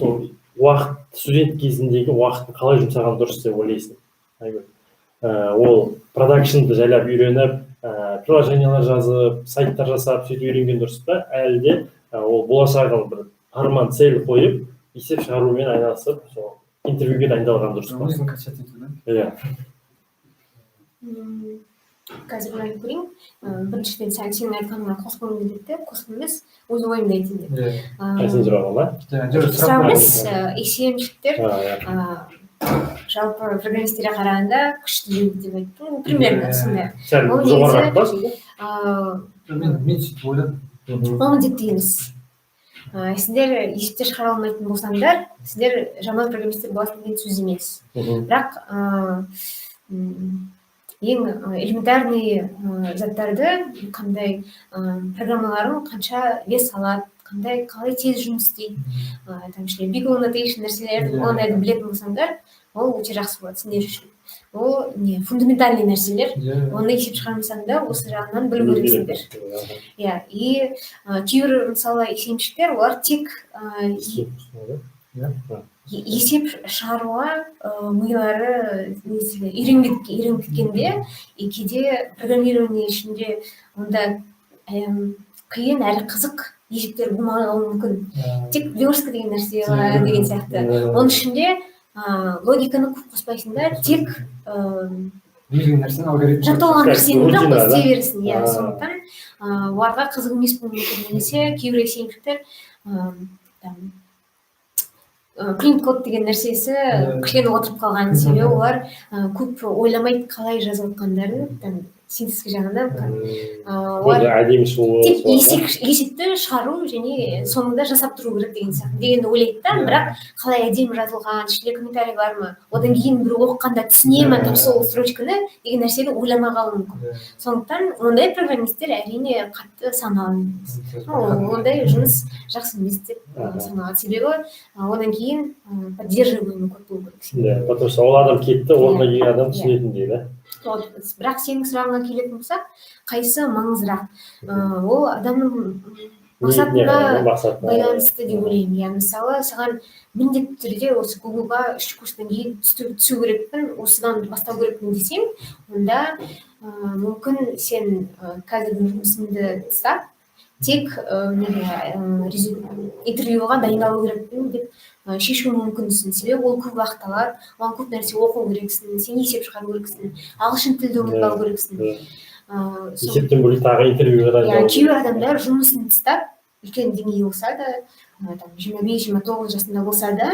Сол уақыт, студент кезіндегі уақытын қалай жұмсаған дұрыс деп ойлайсың, Айгүл? Ол продакшнды жайлап үйреніп, приложениялар жазып, сайттар жасап, сөйтіп үйренген дұрыс па, әлде ол болашағын бір арман, цель қойып, есеп шығарумен айналысып, сол интервьюге дайындалған дұрыс па? Өзін качать ету да. Иә. Қазір ойланып көрейін. Біріншіден, сәл сенің айтқаныңа қосқым келеді де, қосқым емес, өз ойымды айтайын деп. Иә. Сен сұраған ба? Жоқ. Сұрақ емес, есепщиктер А, иә. Жалпы программистерге қарағанда күшті деп айттым примерно сондай. Сәл Ол жоғарырақ негізі па сонда? Мен сөйтіп ойладым. Ол міндетті емес. Сендер есептер шығара алмайтын болсаңдар, сендер жаман программисттер боласың деген сөз емес. Бірақ ең элементарный заттарды, қандай программаларың қанша вес алады, қандай, қалай тез жұмыс істейді, там ішінде big O notation нәрселер, ондайды білетін болсаңдар, ол өте жақсы болады сендер үшін. Ол не фундаментальный нәрселер, оны есеп шығармасаң да, осы жағынан білу керексіңдер, иә. И кейбір, мысалы, есепшіктер, олар тек есеп шығаруға милары несі үйреніп кеткенде, и кейде программирование ішінде онда қиын әрі қызық есептер болмай қалуы мүмкін, тек верстка деген нәрсе бар деген сияқты. Оның ішінде логиканы көп қоспайсың да, тек Берілген нәрсені алгоритм жатталған Как нәрсені бірақ рутина, да? істей бересің, иә. А. Сондықтан оларға қызық емес болуы мүмкін немесе кейбір есепшіктер там clean код деген нәрсесі кішкене отырып қалған, себебі олар көп ойламайды қалай жазып жатқандарын, там синтез жағынан. Коды Олар әдемі шығуы тек солар, да? Есепті шығару және соңында жасап тұру керек деген сияқты дегенді ойлайды да. Бірақ қалай әдемі жазылған, ішінде комментарий бар ма, одан кейін біреу оқығанда түсіне ма там сол строчканы деген нәрсені ойламай қалуы мүмкін. Сондықтан ондай программисттер, әрине, қатты саналы емес. Ну, ондай жұмыс жақсы емес деп саналады, себебі одан кейін поддерживаемый код болу керек сенде. Да, потому что ол адам кетті, орнына келген адам түсінетіндей да. Вот, бірақ сенің сұрағыңа келетін болсақ, қайсы маңыздырақ, ол адамның Ниетіне мақсатына қарай, мақсатына. байланысты деп ойлаймын, иә. Мысалы, саған міндетті түрде осы Гуглға үш курстан кейін түсу керекпін, осыдан бастау керекпін десең, онда мүмкін сен қазіргі жұмысыңды тастап, тек неге интервьюға дайындалу керекпін деп шешуі мүмкінсің, себебі ол көп уақыт алады, оған көп нәрсе оқу керексің, сен есеп шығару керексің, ағылшын тілді ұмытпау керексің. Есептен бөлек тағы интервьюға Иә, дайындалу кейбір керек. адамдар жұмысын тастап, үлкен деңгей болса да, там 25-29 жасында болса да,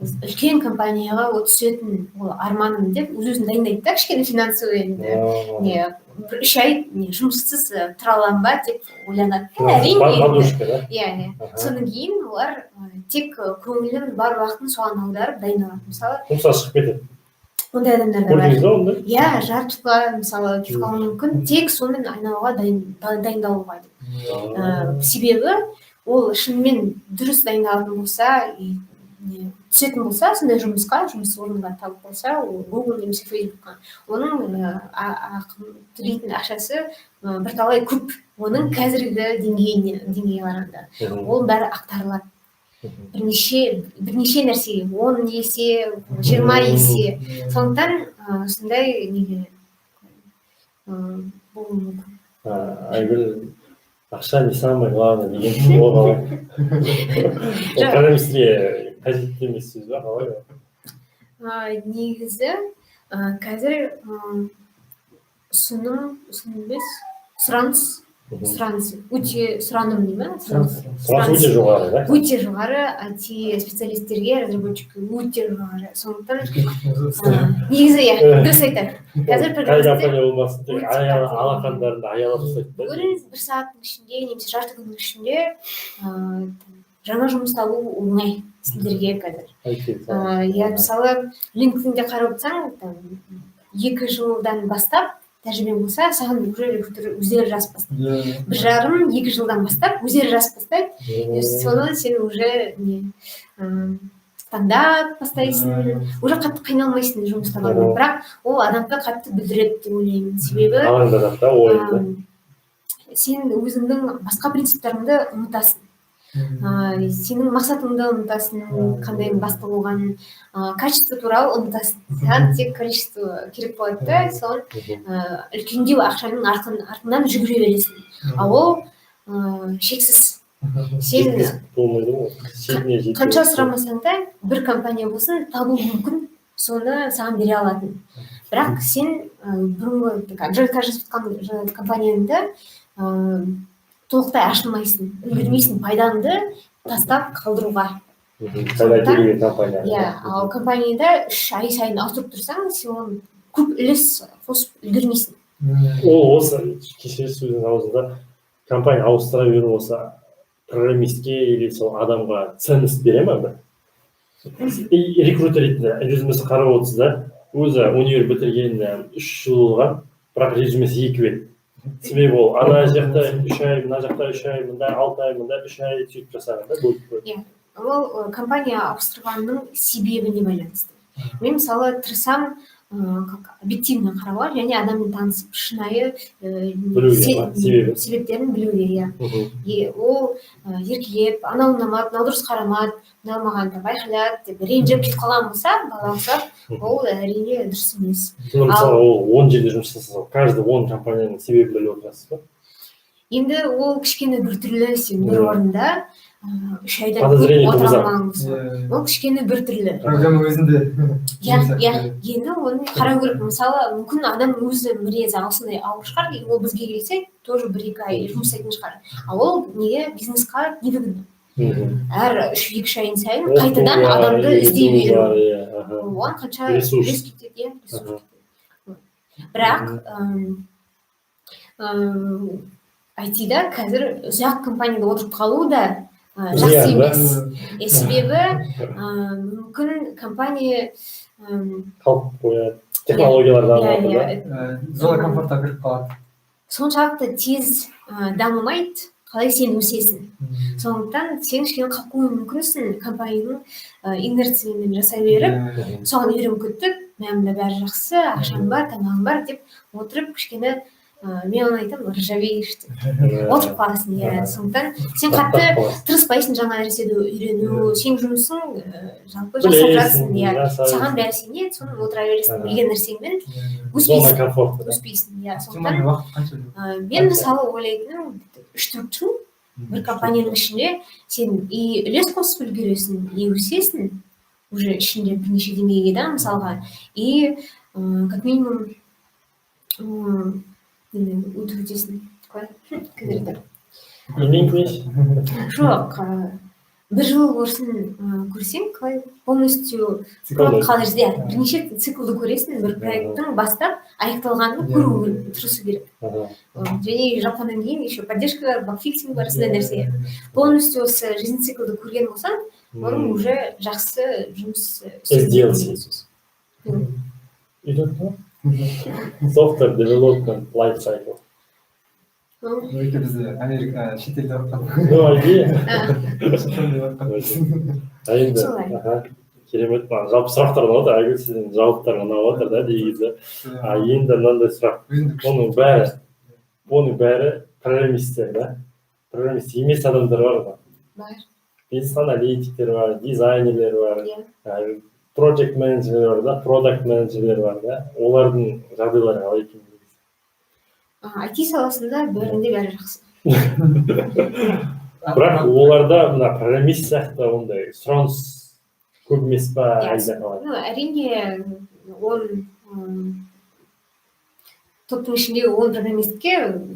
үлкен компанияға ол түсетін, ол арманым деп өз өзін дайындайды да, кішкене финансовый енді не бір 3 ай не жұмыссыз тұра аламын ба деп ойланады да, әрине енді. Подушка да. Иә. Содан кейін олар тек көңілін, бар уақытын соған аударып дайындалады, мысалы. Жұмысқа шығып кетеді. Ондай адамдар да бар. Көрдіңіз ба ондай? Иә, жарты жылға, мысалы, кетіп қалуы мүмкін, тек сонымен айналуға дайындалуға деп. Себебі ол шынымен дұрыс дайындалатын болса и не түсетін болса, сондай жұмысқа, жұмыс орнына тауып болса, ол Google немесе Фейсбукқа, оның төлейтін ақшасы бірталай көп оның қазіргі деңгейге қарағанда. Ол бәрі ақтарылады бірнеше нәрсеге: 10 есе, 20 есе. Сондықтан сондай неге болуы мүмкін. Айгүл, ақша не самое главное деген, ол қалай? Ол программистке қажетті емес сөз ба, қалай ол? Негізі қазір ұсыным, ұсыным емес, сұраныс. Сұраныс өте, сұраным дей ма? Сұраныс. Сұраныс өте жоғары да. Өте жоғары IT специалисттерге, разработчикке өте жоғары, сондықтан Үлкен күтіміз. Негізі иә, дұрыс айтады. Қазір қай программистер компания болмасын, тек өте қатты. Алақандарында аялап ұстайды да. Бүгін бір сағаттың ішінде немесе жарты күннің ішінде там, жаңа жұмыс табу оңай сіздерге қазір. IT саласы. Иә, мысалы, LinkedInде қарап отырсаң, там 2 жылдан бастап тәжірибең болса, саған уже рекрутер өздері жазып бастайды. 1,5, 2 жылдан бастап өздері жазып бастайды. И соны сен уже не таңдап бастайсың, уже қатты қиналмайсың жұмыс табуға. Бірақ ол адамды қатты бүлдіреді деп ойлаймын, себебі Алаңдатады да ойыңды. Сен өзіңнің басқа принциптарыңды ұмытасың, сенің мақсатыңды ұмытасың, қандай басты болғанын, качество туралы ұмытасың, саған тек количество керек болады да. Соны үлкендеу ақшаның артынан жүгіре бересің, а ол шексіз. Сен Жеткізіп болмайды ғой, шегіне жету. қанша сұрамасаң да, бір компания болсын табу мүмкін соны саған бере алатын, бірақ сен бұрынғы agile жасап жатқан компанияңда толықтай ашылмайсың, үлгермейсің пайдаңды тастап қалдыруға. Пайда келген компания. Иә, ал компанияда 3 ай сайын ауыстырып тұрсаң, сен оған көп үлес қосып үлгермейсің. Ол осы, кешіресіз, сөздің аузында, компания ауыстыра беру осы программистке или сол адамға ценность бере ма бір? И рекрутер ретінде өзіміз қарап отырсыз да, өзі универ бітіргеніне 3 жыл болған, бірақ резюмесі екі бет, себебі ол ана жақта 3 ай, мына жақта 3 ай, мында 6 ай, мында 3 ай, сөйтіп жасаған да, бөліп бөліп. Ол компания ауыстырғанның себебіне байланысты. Мен, мысалы, тырысамын как объективно қарауға және адаммен танысып, шынайы Білуге ма, себебі? Себептерін білуге, иә. И ол еркелеп, анау ұнамады, мынау дұрыс қарамады, мынау маған там айқайлады деп ренжіп кетіп қалған болса, бала ұқсап, ол әрине дұрыс емес. Сонда, мысалы, ол 10 жерде жұмыс жасаса, каждый 10 компанияның себебін біліп отырасыз ба? Енді ол кішкене біртүрлі, сен бір орында 3 айдан көп Подозрение отыра туғызады. алмаған болса, ол кішкене біртүрлі. Проблема өзінде. Иә, енді оны қарау керек. Мысалы, мүмкін, адам өзі мінезі осындай ауыр шығар, и ол бізге келсе, тоже бір екі ай жұмыс жасайтын шығар, а ол неге бизнесқа невыгодно әр үш, екі үш айын сайын Оқу қайтадан бар, адамды іздей үйрету беру. бар, иә, аха. Оған қанша Ресурс. Үлес кетеді, иә, ресурс кетеді. Бірақ IT-да қазір ұзақ компанияда отырып қалу да жақсы Зиян, да? емес. Себебі мүмкін компания Қалып қояды, технологиялар дамып жатыр да. Зона комфортқа кіріп қалады. Соншалықты тез дамымайды, қалай сен өсесің? Сондықтан сен кішкене қалып қоюы мүмкінсің, компанияның инерциямен жасай беріп, соған үйреніп кетіп, мә, мында бәрі жақсы, ақшам бар, тамағым бар деп отырып, кішкене мен оны айтамын, ржавеешь деп отырып қаласың, иә. Сондықтан сен Тоқтап қатты қаласың. тырыспайсың жаңа нәрсені үйрену, сенің жұмысың жалпы жасап Білесің, жатсың, иә, жасайсың. Саған бәрі сенеді, соны отыра бересің білген нәрсеңмен. Зона Өспейсің. комфорта да. Өспейсің, иә. Оптимальный Сондықтан уақыт қанша? Мен, мысалы, ойлайтыным, 3-4 жыл бір компанияның ішінде сен и үлес қосып үлгересің, и өсесің уже ішінде бірнеше деңгейге да, мысалға, и как минимум енді өтіп өтесің, қалай қазір айтамын. Менікі. Жоқ, бір жыл көрсін, көрсең, қалай полностью қалай, иә, бірнеше циклды көресің, бір проекттің бастап аяқталғанын көру керек, тырысу керек. Және жапқаннан кейін еще поддержка бар, багфиксинг бар, сондай нәрсе. Полностью осы жизнь циклды көрген болсаң, оның уже жақсы жұмыс істеу SDLC. Деген сөз. Үйренді ма? Software Development Life Cycle. Өйткені бізде Америка, шетелде оқыған. Ну, идея. Шетелде оқыған. А енді Солай. Аха, керемет, маған жалпы сұрақтар ұнап отыр, Айгүл, сіздің жауаптар ұнап отыр да негізі. А енді мынандай сұрақ. Өзіңді күшті. Оның бәрі программисттер да. Программист емес адамдар бар ғой. Бар. Бизнес аналитиктер бар, дизайнерлер бар, project менеджерлер бар да, продакт менеджерлер бар да. Олардың жағдайлары қалай екен негізі? IT саласында бәрінде бәрі жақсы. Бірақ оларда мына программист сияқты ондай сұраныс көп емес па, әлде қалай? Ну, әрине, 10 топтың ішінде 10 программистке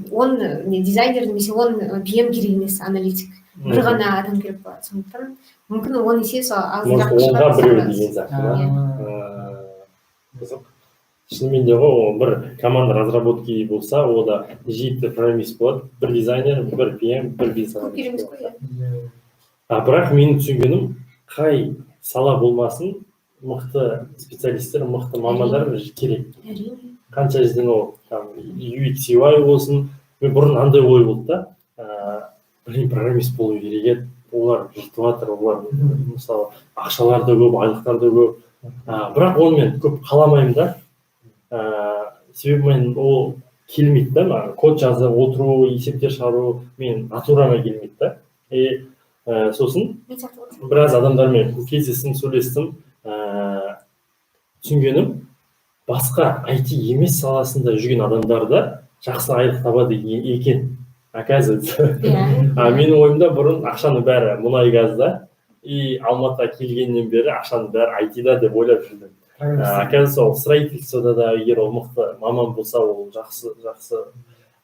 10 не дизайнер немесе 10 PM керек емес, аналитик. Бір ғана адам керек болады. Сондықтан мүмкін 10 есе сол Может, азырақ 10-ға шығар. біреу деген сияқты да. Қызық шынымен де ғой. Ол бір команда разработки болса, ода жеті программист болады, бір дизайнер, бір PM, бір бизнес. Көп керек емес қой, иә. А бірақ менің түсінгенім, қай сала болмасын, мықты специалисттер, мықты мамандар керек. Әрине. Қанша жерден ол там UX, UI болсын. Мен бұрын андай ой болды да, блин, программист болу керек еді, олар жыртып жатыр, олар мысалы ақшалары да көп, айлықтары да көп. Бірақ оны мен көп қаламаймын да, себебі мен ол келмейді да маған. Код жазып отыру, есептер шығару мен натурама келмейді да. И сосын Мен сияқты ғой. біраз адамдармен кездестім, сөйлестім. Түсінгенім, басқа IT емес саласында жүрген адамдар да жақсы айлық табады екен, оказывается. А менің ойымда бұрын ақшаның бәрі мұнай газда и Алматыға келгеннен бері ақшаның бәрі IT-да деп ойлап жүрдім. Оказывается, ол строительствода да, егер ол мықты маман болса, ол жақсы жақсы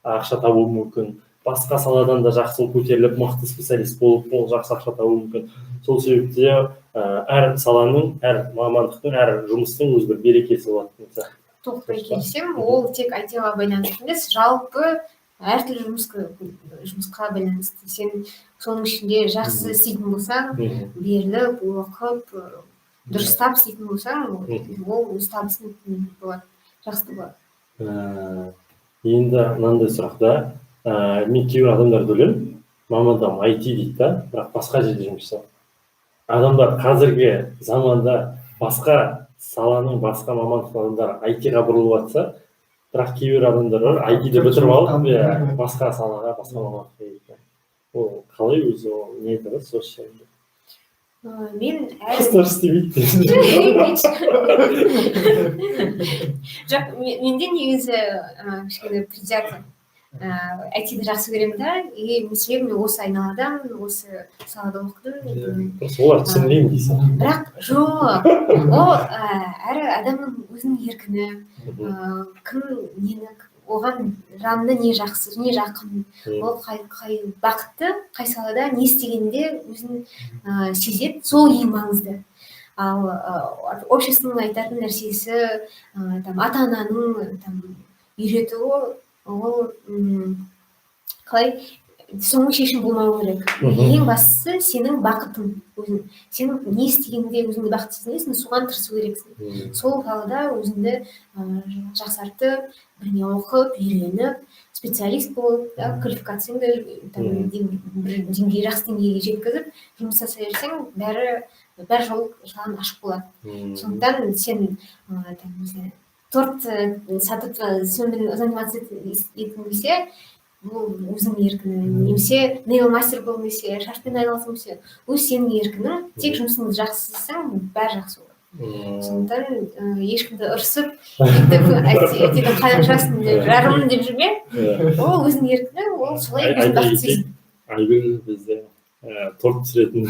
ақша табуы мүмкін. Басқа саладан да жақсы көтеріліп, мықты специалист болып, ол жақсы ақша табуы мүмкін. Сол себепті әр саланың, әр мамандықтың, әр жұмыстың өз бір берекесі болады деген сияқты. Толықтай келісемін. Ол тек IT-ға байланысты емес, жалпы әртүрлі жұмысқа байланысты. Сен соның ішінде жақсы істейтін болсаң, беріліп оқып, дұрыстап істейтін болсаң, ол өз табысың болады, жақсы болады. Енді мынандай сұрақ да. Мен кейбір адамдарды білемін, мамандығым IT дейді да, бірақ басқа жерде жұмыс жасайды. Адамдар қазіргі заманда басқа саланың, басқа мамандықтың адамдары IT-ға бұрылып жатса, бірақ кейбір адамдар бар, IT-ді бітіріп алып, иә, басқа салаға, басқа мамандыққа кеткен. Ол қалай өзі, ол не дұрыс осы жерде? Мен әр Қыздар істемейді. Жоқ, менде негізі кішкене предвзято IT-ді жақсы көремін да, и себебі мен осы айналадамын, осы салада оқыдым. Просто олар түсінбеймін дейсің. Бірақ жоқ, ол әр адамның өзінің еркіні, кім нені, оған жанына не жақсы, не жақын, ол қай бақытты, қай салада не істегенде өзін сезеді, сол ең маңызды. Ал обществоның айтатын нәрсесі, там ата ананың там үйретуі, ол қалай, соңғы шешім болмау керек. Ең бастысы сенің бақытың өзің, сен не істегенде өзіңді бақытты сезінесің, соған тырысу керексің. Сол салада өзіңді жақсартып, бірдеңе оқып, үйреніп, специалист болып да, квалификацияңды там бір деңгей, жақсы деңгейге жеткізіп, жұмыс жасай берсең, бәрі жол саған ашық болады. Сондықтан сен там, не знаю, торт сатып, сонымен заниматься еткің келсе, бұл өзіңнің еркінің, немесе нейл мастер болғың келсе, шашпен айналысқың келсе, өз сенің еркінің. Тек жұмысыңды жақсы істесең, бәрі жақсы болады. Сондықтан ешкімді ұрсып, өйтіп IT-ден қалай шығасың деп, жарымын деп жүрме. Ол өзінің еркіні, ол солай өзін Айта бақытты кетейік, сезін. Айгүл бізде торт пісіретін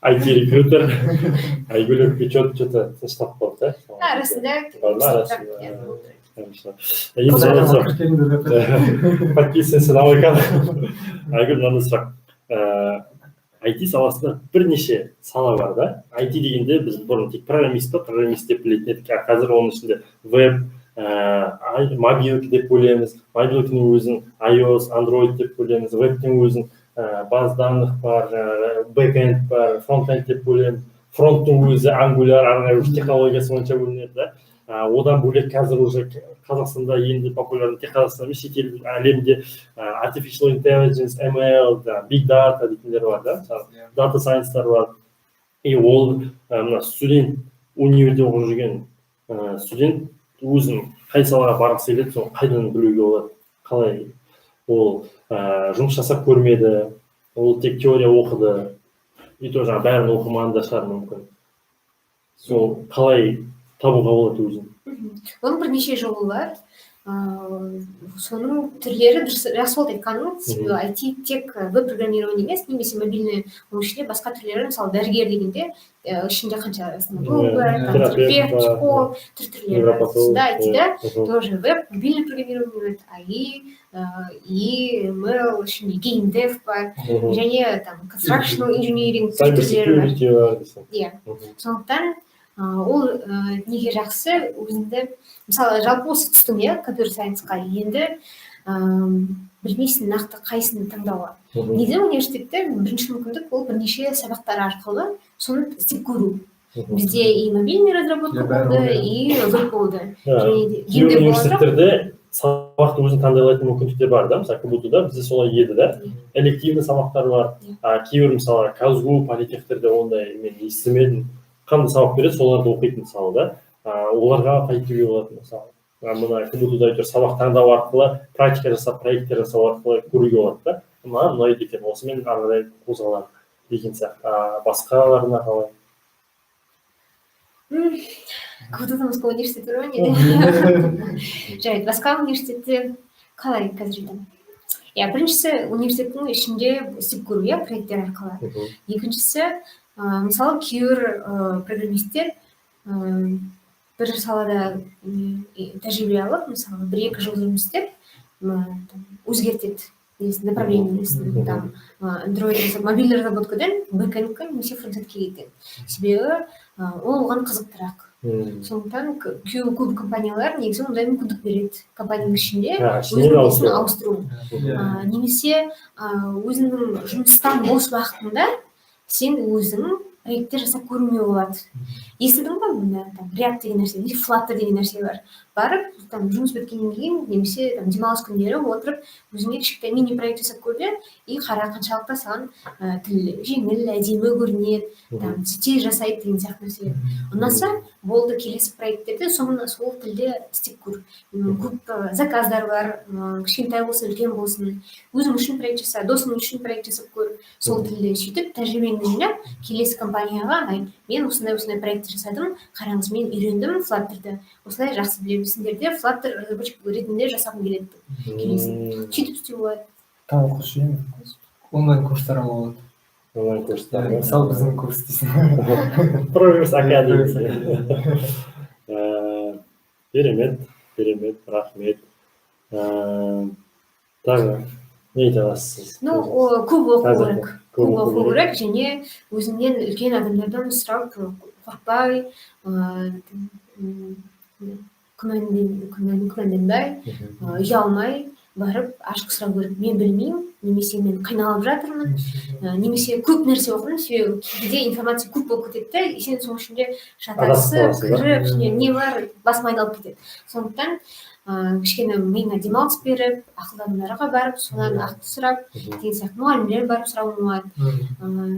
IT рекрутер. Айгүл печет, что-то тыныштап қалды да. Арасында. Бар ма арасында? Иә, болды. Хорошо. Енді мынандай сұрақ. Подписывайся на мой канал. Айгүл, мынандай сұрақ. IT саласында бірнеше сала бар да. IT дегенде біз бұрын тек программист па, программист деп білетін едік. А қазір оның ішінде веб, мобилка деп бөлеміз. Мобилкінің өзін iOS, Android деп бөлеміз. Вебтің өзін баз данных бар, жаңағы бэкенд бар, фронтенд деп бөлеміз. Фронттың өзі Angular, ары қарай уже технологиясы бойынша бөлінеді да. Одан бөлек қазір уже Қазақстанда енді популярный, тек Қазақстанда емес, шетел әлемде artificial intelligence, ML, да, big data дейтіндер бар да, мысалы, data science-тар бар. И ол мына студент, универде оқып жүрген студент өзін қай салаға барғысы келеді, соны қайдан білуге болады? Қалай ол жұмыс жасап көрмеді, ол тек теория оқыды, и то жаңағы бәрін оқымаған да шығар мүмкін. Сол қалай табуға болады өзін? Оның бірнеше жолы бар. Соның түрлері дұрыс, жақсы болды айтқаның, себебі IT тек веб программирование емес немесе мобильный, оның ішінде басқа түрлері, мысалы, дәрігер дегенде ішінде қанша стоматолог бар, там, терапевт, психолог, түр түрлері бар. Сонда IT-да тоже веб, мобильный программирование, AI и ML, ішінде геймдев бар және там constructional engineering түр түрлері бар. Иә, сондықтан ол неге жақсы, өзіңді, мысалы, жалпы осы түстің, иә, computer science қа, енді білмейсің нақты қайсысын таңдауға. Негізі университетте бірінші мүмкіндік ол бірнеше сабақтар арқылы соны істеп көру. Бізде и мобильный разработка болды, и веб болды. Және кейбір университеттерде сабақты өзің таңдай алатын мүмкіндіктер бар да. Мысалы, КБТУ да бізде солай еді да, элективный сабақтар бар. А кейбір, мысалы, КазГУ, политехтерде ондай мен естімедім. Қандай сабақ береді, соларды оқитын, мысалы, да. Оларға қайтуге болады, мысалы, мына КБТУ да әйтеуір сабақ таңдау арқылы, практика жасап, проекттер жасау арқылы көруге болады да, маған ұнайды екен, осымен ары қарай қозғаламын деген сияқты. А басқаларына қалай? КБТУ Москва университеті бар ма, не? Жарайды, басқа университетте қалай, қазір айтамын. Иә, біріншісі университеттің ішінде істеп көру, иә, проекттер арқылы. Екіншісі, мысалы, кейбір программисттер бір салада тәжірибе алып, мысалы, 1-2 жыл жұмыс істеп, өзгертеді несін, направление сін, там Android жасап, мобильный разработка дан бэкэнд ке немесе фронтенд ке кетеді, себебі ол оған қызықтырақ. Сондықтан көп компаниялар негізі ондай мүмкіндік береді, компанияның ішінде өзінің несін ауыстыру немесе өзіңнің жұмыстан бос уақытыңда сен өзің проекттер жасап көруіңе болады. Естідің ба, мына там React деген нәрсе или Flutter деген нәрсе бар. Барып, там жұмыс біткеннен кейін немесе там демалыс күндері отырып, өзіңе кішкентай мини проект жасап көр де и қара, қаншалықты саған тіл жеңіл, әдемі көрінеді, там тез жасайды деген сияқты нәрселер. Ұнаса болды, келесі проекттерде соны сол тілде істеп көр. Көп заказ дар бар, кішкентай болсын, үлкен болсын, өзің үшін проект жаса, досың үшін проект жасап көр сол тілде. Сөйтіп тәжірибеңді жинап, келесі компанияға айт: «Мен осындай осындай проект жасадым, қараңыз, мен үйрендім Flutter ді, осылай жақсы білемін, сендерде Flutter разработчик ретінде жасағым келеді», — деп келесі. Сөйтіп істеуге болады. Тағы қосып, онлайн курстар алуға болады. Онлайн курстар. Мысалы, біздің курс дейсің. Progress Academy. Керемет, керемет, рахмет. Тағы не айта аласыз? Ну, көп оқу керек, көп оқу керек және өзіңнен үлкен адамдардан сұрап, қорықпай, күмәнданбай, ұялмай барып ашық сұрау керек: «Мен білмеймін» немесе «Мен қиналып жатырмын», немесе «Көп нәрсе оқыдым», себебі кейде информация көп болып кетеді да, и сен соның ішінде шатасып кіріп, ішінде не бар, басың айналып кетеді. Сондықтан кішкене миыңа демалыс беріп, ақылды адамдарға барып, содан ақыл сұрап деген сияқты, мұғалімдер барып сұрауға болады.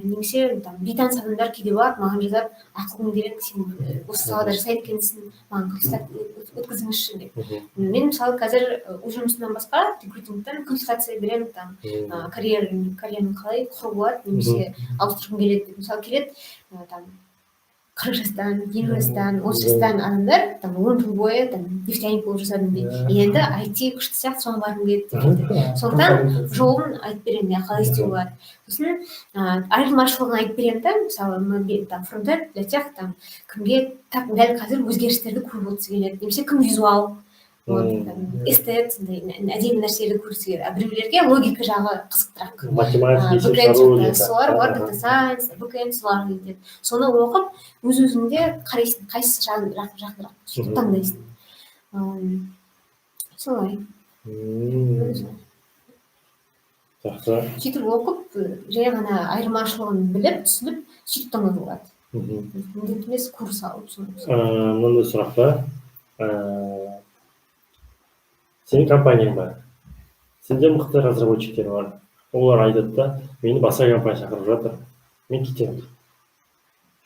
Немесе там бейтаныс адамдар кейде болады, маған жазады: «Ақылың керек, сен осы салада жасайды екенсің, маған консультация өткізіңізші», — деп. Мен, мысалы, қазір өз жұмысымнан басқа рекрутингтен консультация беремін, там карьераны қалай құруға болады немесе ауыстырғым келеді деп, мысалы, келеді там 40 жастан, 50 жастан, 30 жастан адамдар, там 10 жыл бойы там нефтяник болып жасадым дейді, енді IT күшті сияқты, соған барғым келеді деп айтады. Сондықтан жолын айтып беремін, иә, қалай істеуге болады. Сосын айырмашылығын айтып беремін да. Мысалы, там фронтенд для тех, там, кімге так дәл қазір өзгерістерді көріп отырғысы келеді немесе кім визуал, вот, эстет, сондай әдемі нәрселерді көргісі келеді, а біреулерге логика жағы қызықтырақ. Математика. Солар, олар data science, бэкенд, солар кетеді. Соны оқып, өз өзіңде қарайсың, қайсысы жақынырақ, сөйтіп таңдайсың. Солай. Жақсы. Сөйтіп оқып, жай ғана айырмашылығын біліп, түсініп, сөйтіп таңдауға болады. Міндетті емес курс алып соны. Мынандай сұрақ та: сенің компанияң бар, сенде мықты разработчик тер бар, олар айтады да: «Мені басқа компания шақырып жатыр, мен кетемін».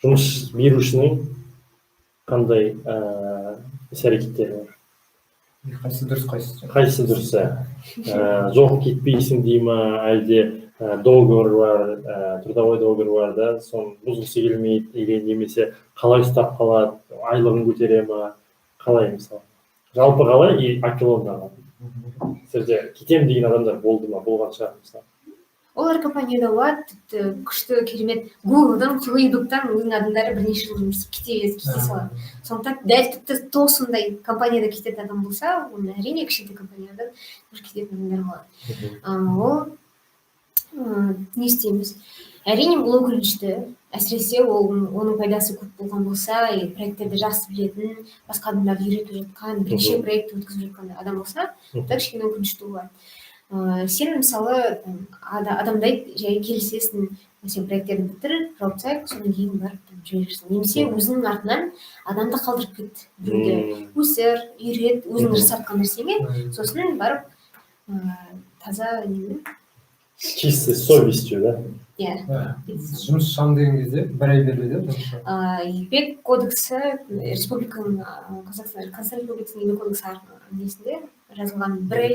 Жұмыс берушінің қандай іс әрекеттері бар? Қайсысы дұрыс, қайсысы Қайсысы дұрыс? Жоқ, кетпейсің дей ма, әлде договор бар, трудовой договор бар да, соны бұзғысы келмейді или немесе қалай ұстап қалады, айлығын көтере ма, қалай, мысалы? Жалпы қалай и Акелондағы сіздерде кетемін деген адамдар болды ма, болған шығар, мысалы? Олар компанияда болады, тіпті күшті, керемет Гуглдан, Фейсбуктан өзінің адамдары бірнеше жыл жұмыс істеп кете салады. Сондықтан дәл тіпті то сондай компанияда кететін адам болса, оны, әрине, кішкентай компаниядан тоже кететін адамдар болады. Ол не істейміз? Әрине, ол өкінішті, әсіресе ол оның пайдасы көп болған болса и проекттерді жақсы білетін, басқа адамдарды үйретіп жатқан, бірнеше проект өткізіп жатқан адам болса, онда кішкене өкінішті болады. Сен, мысалы, там, адамдай жай келісесің: сен проекттерді бітір, жауып тастайық, содан кейін барып там жіберерсің немесе өзіңнің артынан адамды қалдырып кет, біреуді өсір, үйрет өзің жасап жатқан нәрсеңе, сосын барып таза немен. С чистой совестью, да? Иә. Жұмыс шығамын деген кезде бір ай беріледі, иә, жұмысшы? Еңбек кодексі, республиканың, Қазақстан Республикасының Еңбек кодексі несінде жазылған: бір ай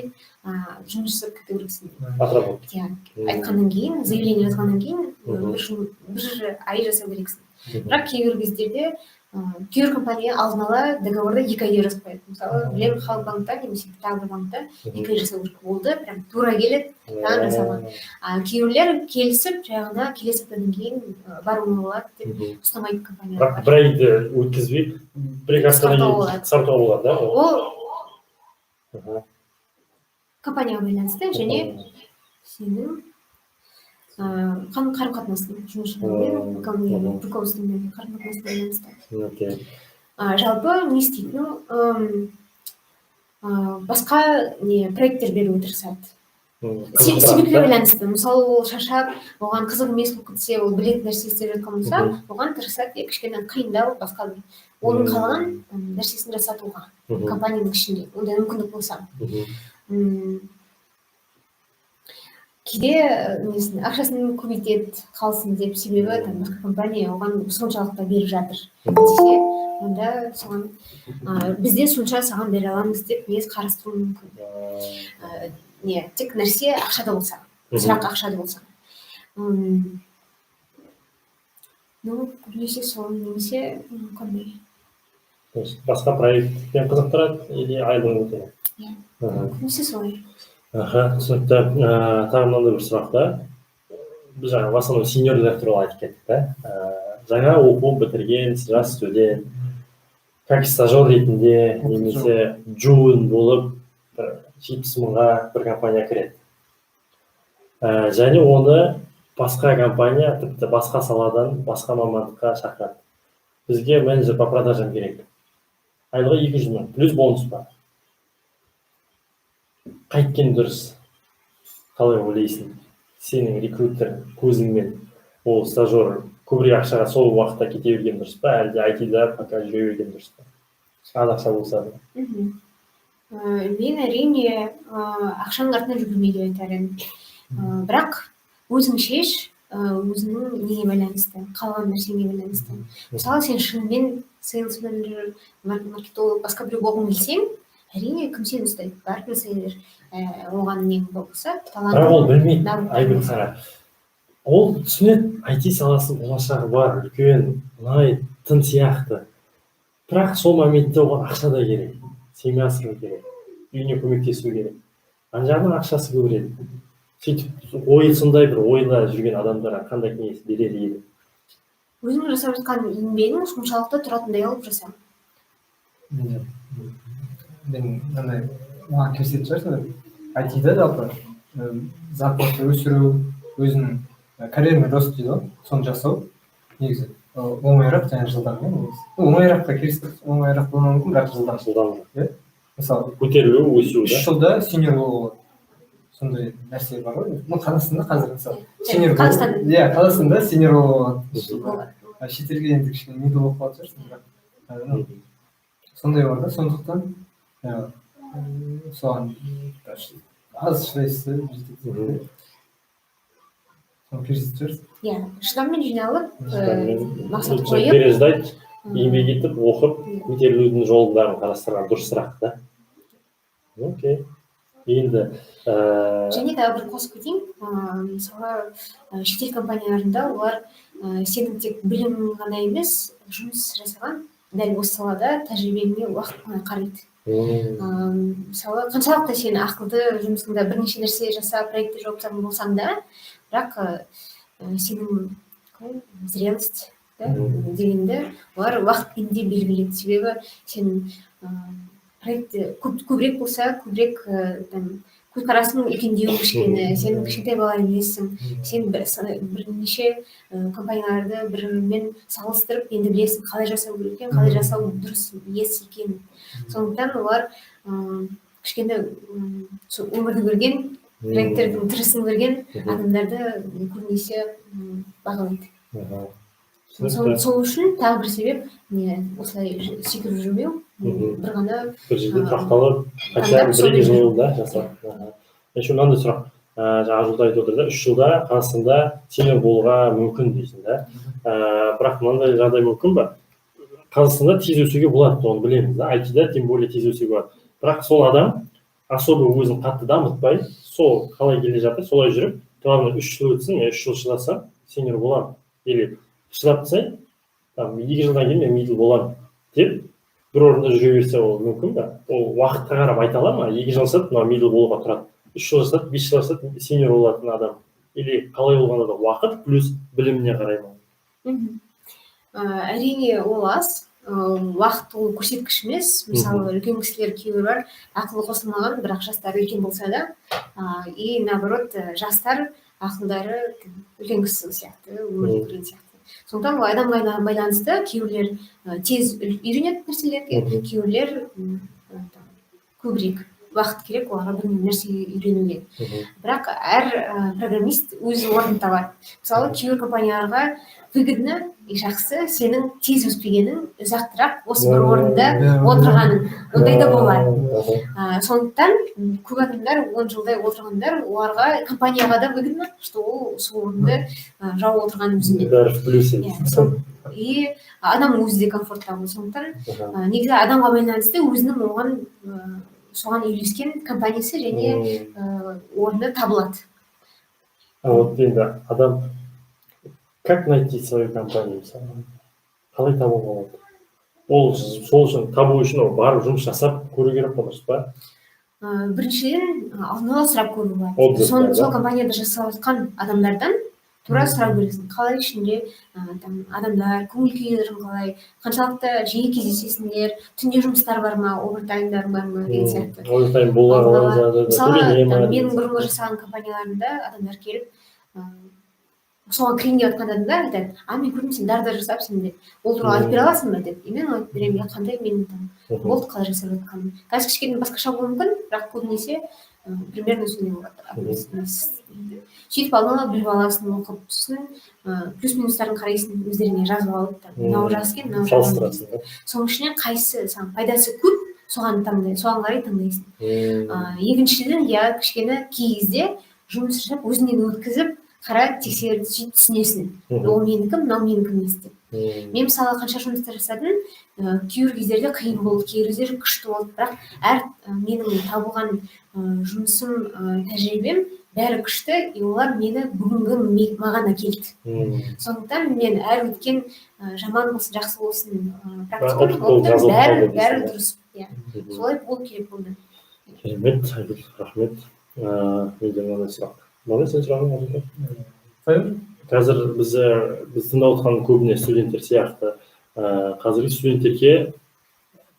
жұмыс жасап кету керексің. Отработки. Иә, айтқаннан кейін, заявление жазғаннан кейін бір ай жасау керексің. Бірақ кейбір кездерде кейбір компания алдын ала договорда 2 ай деп жазып қояды. Мысалы, білемін, Халық банкта немесе тағы бір банкта 2 ай жасау керек болды, прям тура келеді, тағы жасалған. А кейбіреулер келісіп, жай ғана келесі аптадан кейін баруыңа болады деп ұстамайтын компаниялар Бірақ бар. бір айды өткізбей, бір екі аптадан Қысқартуға кейін болады. қысқартуға болады, да ол? Ол компанияға байланысты және сенің қарым қатынасың жұмысшылармен, руководствомен қарым қатынасына байланысты. Жалпы не істейді? Ну, басқа не проекттер беруге тырысады. Қызықтырады, Себепке да? байланысты. Мысалы, ол шаршап, оған қызық емес болып кетсе, ол білетін нәрсе істеп жатқан болса, оған тырысады, иә, кішкене қиындау, басқа бір оның қалаған нәрсесін жасатуға компанияның ішінде ондай мүмкіндік болса. Кейде несін, ақшасын көбейтеді қалсын деп, себебі там басқа компания оған соншалықты беріп жатыр десе, онда соған бізде сонша саған бере аламыз деп негізі қарастыруы мүмкін. Не тек нәрсе ақшада болса, сұрақ ақшада болса. Ну, көбінесе сол немесе қандай. То есть басқа проектпен қызықтырады или айлығын көтереді. Иә. Көбінесе солай. Аха, түсінікті. Тағы мынандай бір сұрақ та. Біз жаңа в основном сеньорлер туралы айтып кеттік та. Жаңа оқу бітірген жас студент как стажер ретінде немесе джун болып бір 70 мыңға бір компания кіреді. Және оны басқа компания, тіпті басқа саладан, басқа мамандыққа шақырады. Бізге менеджер по продажам керек. Айлығы 200 мың, плюс бонус бар. Қайткен дұрыс? Қалай ойлайсың? Сенің рекрутер көзіңмен ол стажер көбірек ақшаға сол уақытта кете берген дұрыс па, әлде айтида пока жүре берген дұрыс па? Аз ақша болса да. Мен, әрине, ақшаның артынан жүгірме деп айтар едім. Бірақ өзің шеш, өзіңнің неге байланысты, қалаған нәрсеңе байланысты. Мысалы, сен шынымен сейлс менеджер, маркетолог, басқа біреу болғың келсең, әрине, кім сені ұстайды, барып жасай бер. Оған нең болса, талантың, Бірақ ол білмейді, навыктарың Айгүл, болса. қара. Ол түсінеді, IT саласы болашағы бар, үлкен, ұнайтын сияқты. Бірақ сол моментте оған ақша да керек, семья асыру керек, үйіне көмектесу керек. Ана жағынан ақшасы көбірек. Сөйтіп ой, сондай бір ойда жүрген адамдарға қандай кеңес берер едің? Өзің жасап жатқан еңбегің соншалықты тұратындай қылып жаса. Мен андай маған келісетін шығарсың, айтида жалпы зарплата өсіру, өзінің карьерный рост дейді ғой, соны жасау негізі оңайырақ және жылдам, иә. Негізі оңайыраққа келіспей, оңайырақ болмауы мүмкін, бірақ жылдам. Жылдам. Иә, мысалы, Көтерілу, өсу үш да. жылда сеньор болуға болады, сондай нәрсе бар ғой. Ну, Қазақстанда қазір, мысалы, сеньор Қазақстан. Иә, Қазақстанда сеньор болуға болады 3 жылда. Болады. А шетелге енді кішкене мидл болып қалатын шығарсың, бірақ ну, сондай бар да. Сондықтан соған аз шыдайсыз да, жетеді. Соны келісетін шығарсың. Иә, шыдаммен жиналып, Шыдаммен. мақсат Лучше қойып, переждать, еңбек етіп, оқып, көтерілудің жолын бәрін қарастырған дұрысырақ та. Окей. Енді Және тағы бір қосып кетейін, мысалы, шетел компанияларында олар сенің тек білімің ғана емес, жұмыс жасаған дәл осы салада тәжірибеңе, уақытыңа қарайды. Мысалы, қаншалықты сен ақылды, жұмысыңда бірнеше нәрсе жасап, проектте жауапты болсаң да, бірақ сенің қалай, зрелость да дегенді олар уақытпен де белгілейді. Себебі сен проектте көп, көбірек болса, көбірек там көзқарасың үлкендеу кішкене, сен кішкентай бала емессің, сен бірнеше компанияларды бір бірімен салыстырып, енді білесің қалай жасау керек екенін, қалай жасау дұрыс емес екенін. Сондықтан олар кішкене сол өмірді көрген, проекттердің тірісін көрген адамдарды көбінесе бағалайды. Сол үшін тағы бір себеп не, осылай секіріп жүрмеу, бір ғана бір жерде тұрақталып, хотя бы таңдап, 1-2 сондай жыл да жасап. Еще мынандай сұрақ. Жаңа Жолда айтып отыр да, 3 жылда Қазақстанда сеньор болуға мүмкін дейсің да. Бірақ мынандай жағдай мүмкін ба? Қазақстанда тез өсуге болады, оны білеміз да, айтида тем более тез өсуге болады. Бірақ сол адам особо өзін қатты дамытпай, сол қалай келе жатыр, солай жүріп, главное 3 жыл өтсін, мен 3 жыл шыдасам, сеньор боламын, или шыдап тастайын, там 2 жылдан кейін мен мидл боламын деп бір орында жүре берсе, ол мүмкін ба? Ол уақытқа қарап айта ала ма, 2 жыл жасады, мынау мидл болуға тұрады, 3 жыл жасады, 5 жыл жасады, сеньор болатын адам, или қалай болғанда да уақыт плюс біліміне қарай ма? Әрине, ол аз. Уақыт ол көрсеткіш емес. Мысалы, үлкен кісілер кейбір бар, ақылы қосылмаған, бірақ жастары үлкен болса да, и наоборот, жастар ақылдары үлкен кісі сияқты, өмірді көрген сияқты. Сондықтан ол адамға байланысты. Кейбіреулер тез үйренеді нәрселерге, кейбіреулер там, көбірек уақыт керек оларға бір нәрсеге үйренуге. Бірақ әр программист өз орнын табады. Мысалы, кейбір компанияларға выгодно и жақсы сенің тез өспегенің, ұзақтырақ осы бір орында отырғаның, ондай да болады. Сондықтан көп адамдар, 10 жылдай отырғандар, оларға, компанияға да выгодно, что ол сол орынды жауып отырған өзімен. Бәрі в плюсе. Иә, и адамның өзі де комфортта. Сондықтан негізі адамға байланысты, өзінің оған соған үйлескен компаниясы және орны табылады. А вот енді адам как найти свою компанию, мысалы, қалай табуға болады? Ол сол үшін, табу үшін ол барып жұмыс жасап көру керек қой, дұрыс па? Біріншіден, алдын ала сұрап көру болады. Отзывтар, да? Сол компанияда жасап жатқан адамдардан тура сұрау керексің, қалай ішінде там адамдар, көңіл күйлерің қалай, қаншалықты жиі кездесесіңдер, түнде жұмыстар бар ма, овертаймдар бар ма деген сияқты. Овертайм бола Алдын ала. қалған жағдайда Мысалы, төлене ма там, деген менің сияқты. бұрынғы жасаған компанияларымда адамдар келіп, соған кірейін деп жатқан адамдар айтады: «А, мен көрдім, сен Дарда жасапсың», — деп. «Ол туралы айтып бере аласың ба?» — деп. И мен айтып беремін, иә, қандай менің там болды, қалай жасап жатқаным. Қазір кішкене басқаша болуы мүмкін, бірақ көбінесе примерно сондай болады. Сөйтіп алдын ала біліп аласың, оқып, сосын плюс минустарын қарайсың, өздеріңе жазып алып, там, мынау жақсы екен, мынау жаман. Салыстырасың да. Соның ішінен қайсысы саған пайдасы көп, соған таңдай, соған қарай таңдайсың. Екіншіден, иә, кішкене кей кезде жұмыс жасап, өзіңнен өткізіп қара, тексеріп, сөйтіп түсінесің, ол менікі, мынау менікі емес деп. Мен, мысалы, қанша жұмыстар жасадым, кейбір кездерде қиын болды, кейбір кездері күшті болды, бірақ әр менің табылған жұмысым, тәжірибем бәрі күшті, и олар мені бүгінгі маған әкелді. Сондықтан мен әр өткен жаман болсын, жақсы болсын, практикум, Опыт болып опытым жазылып бәрі қалды бәрі дейсің ғой. дұрыс, иә, солай болу керек болды. Керемет, Айгүл, рахмет. Менде мынандай сұрақ. Мынандай сен сұрағың бар ма? Қоя. Қазір біз тыңдап отырған көбіне студенттер сияқты. Қазіргі студенттерге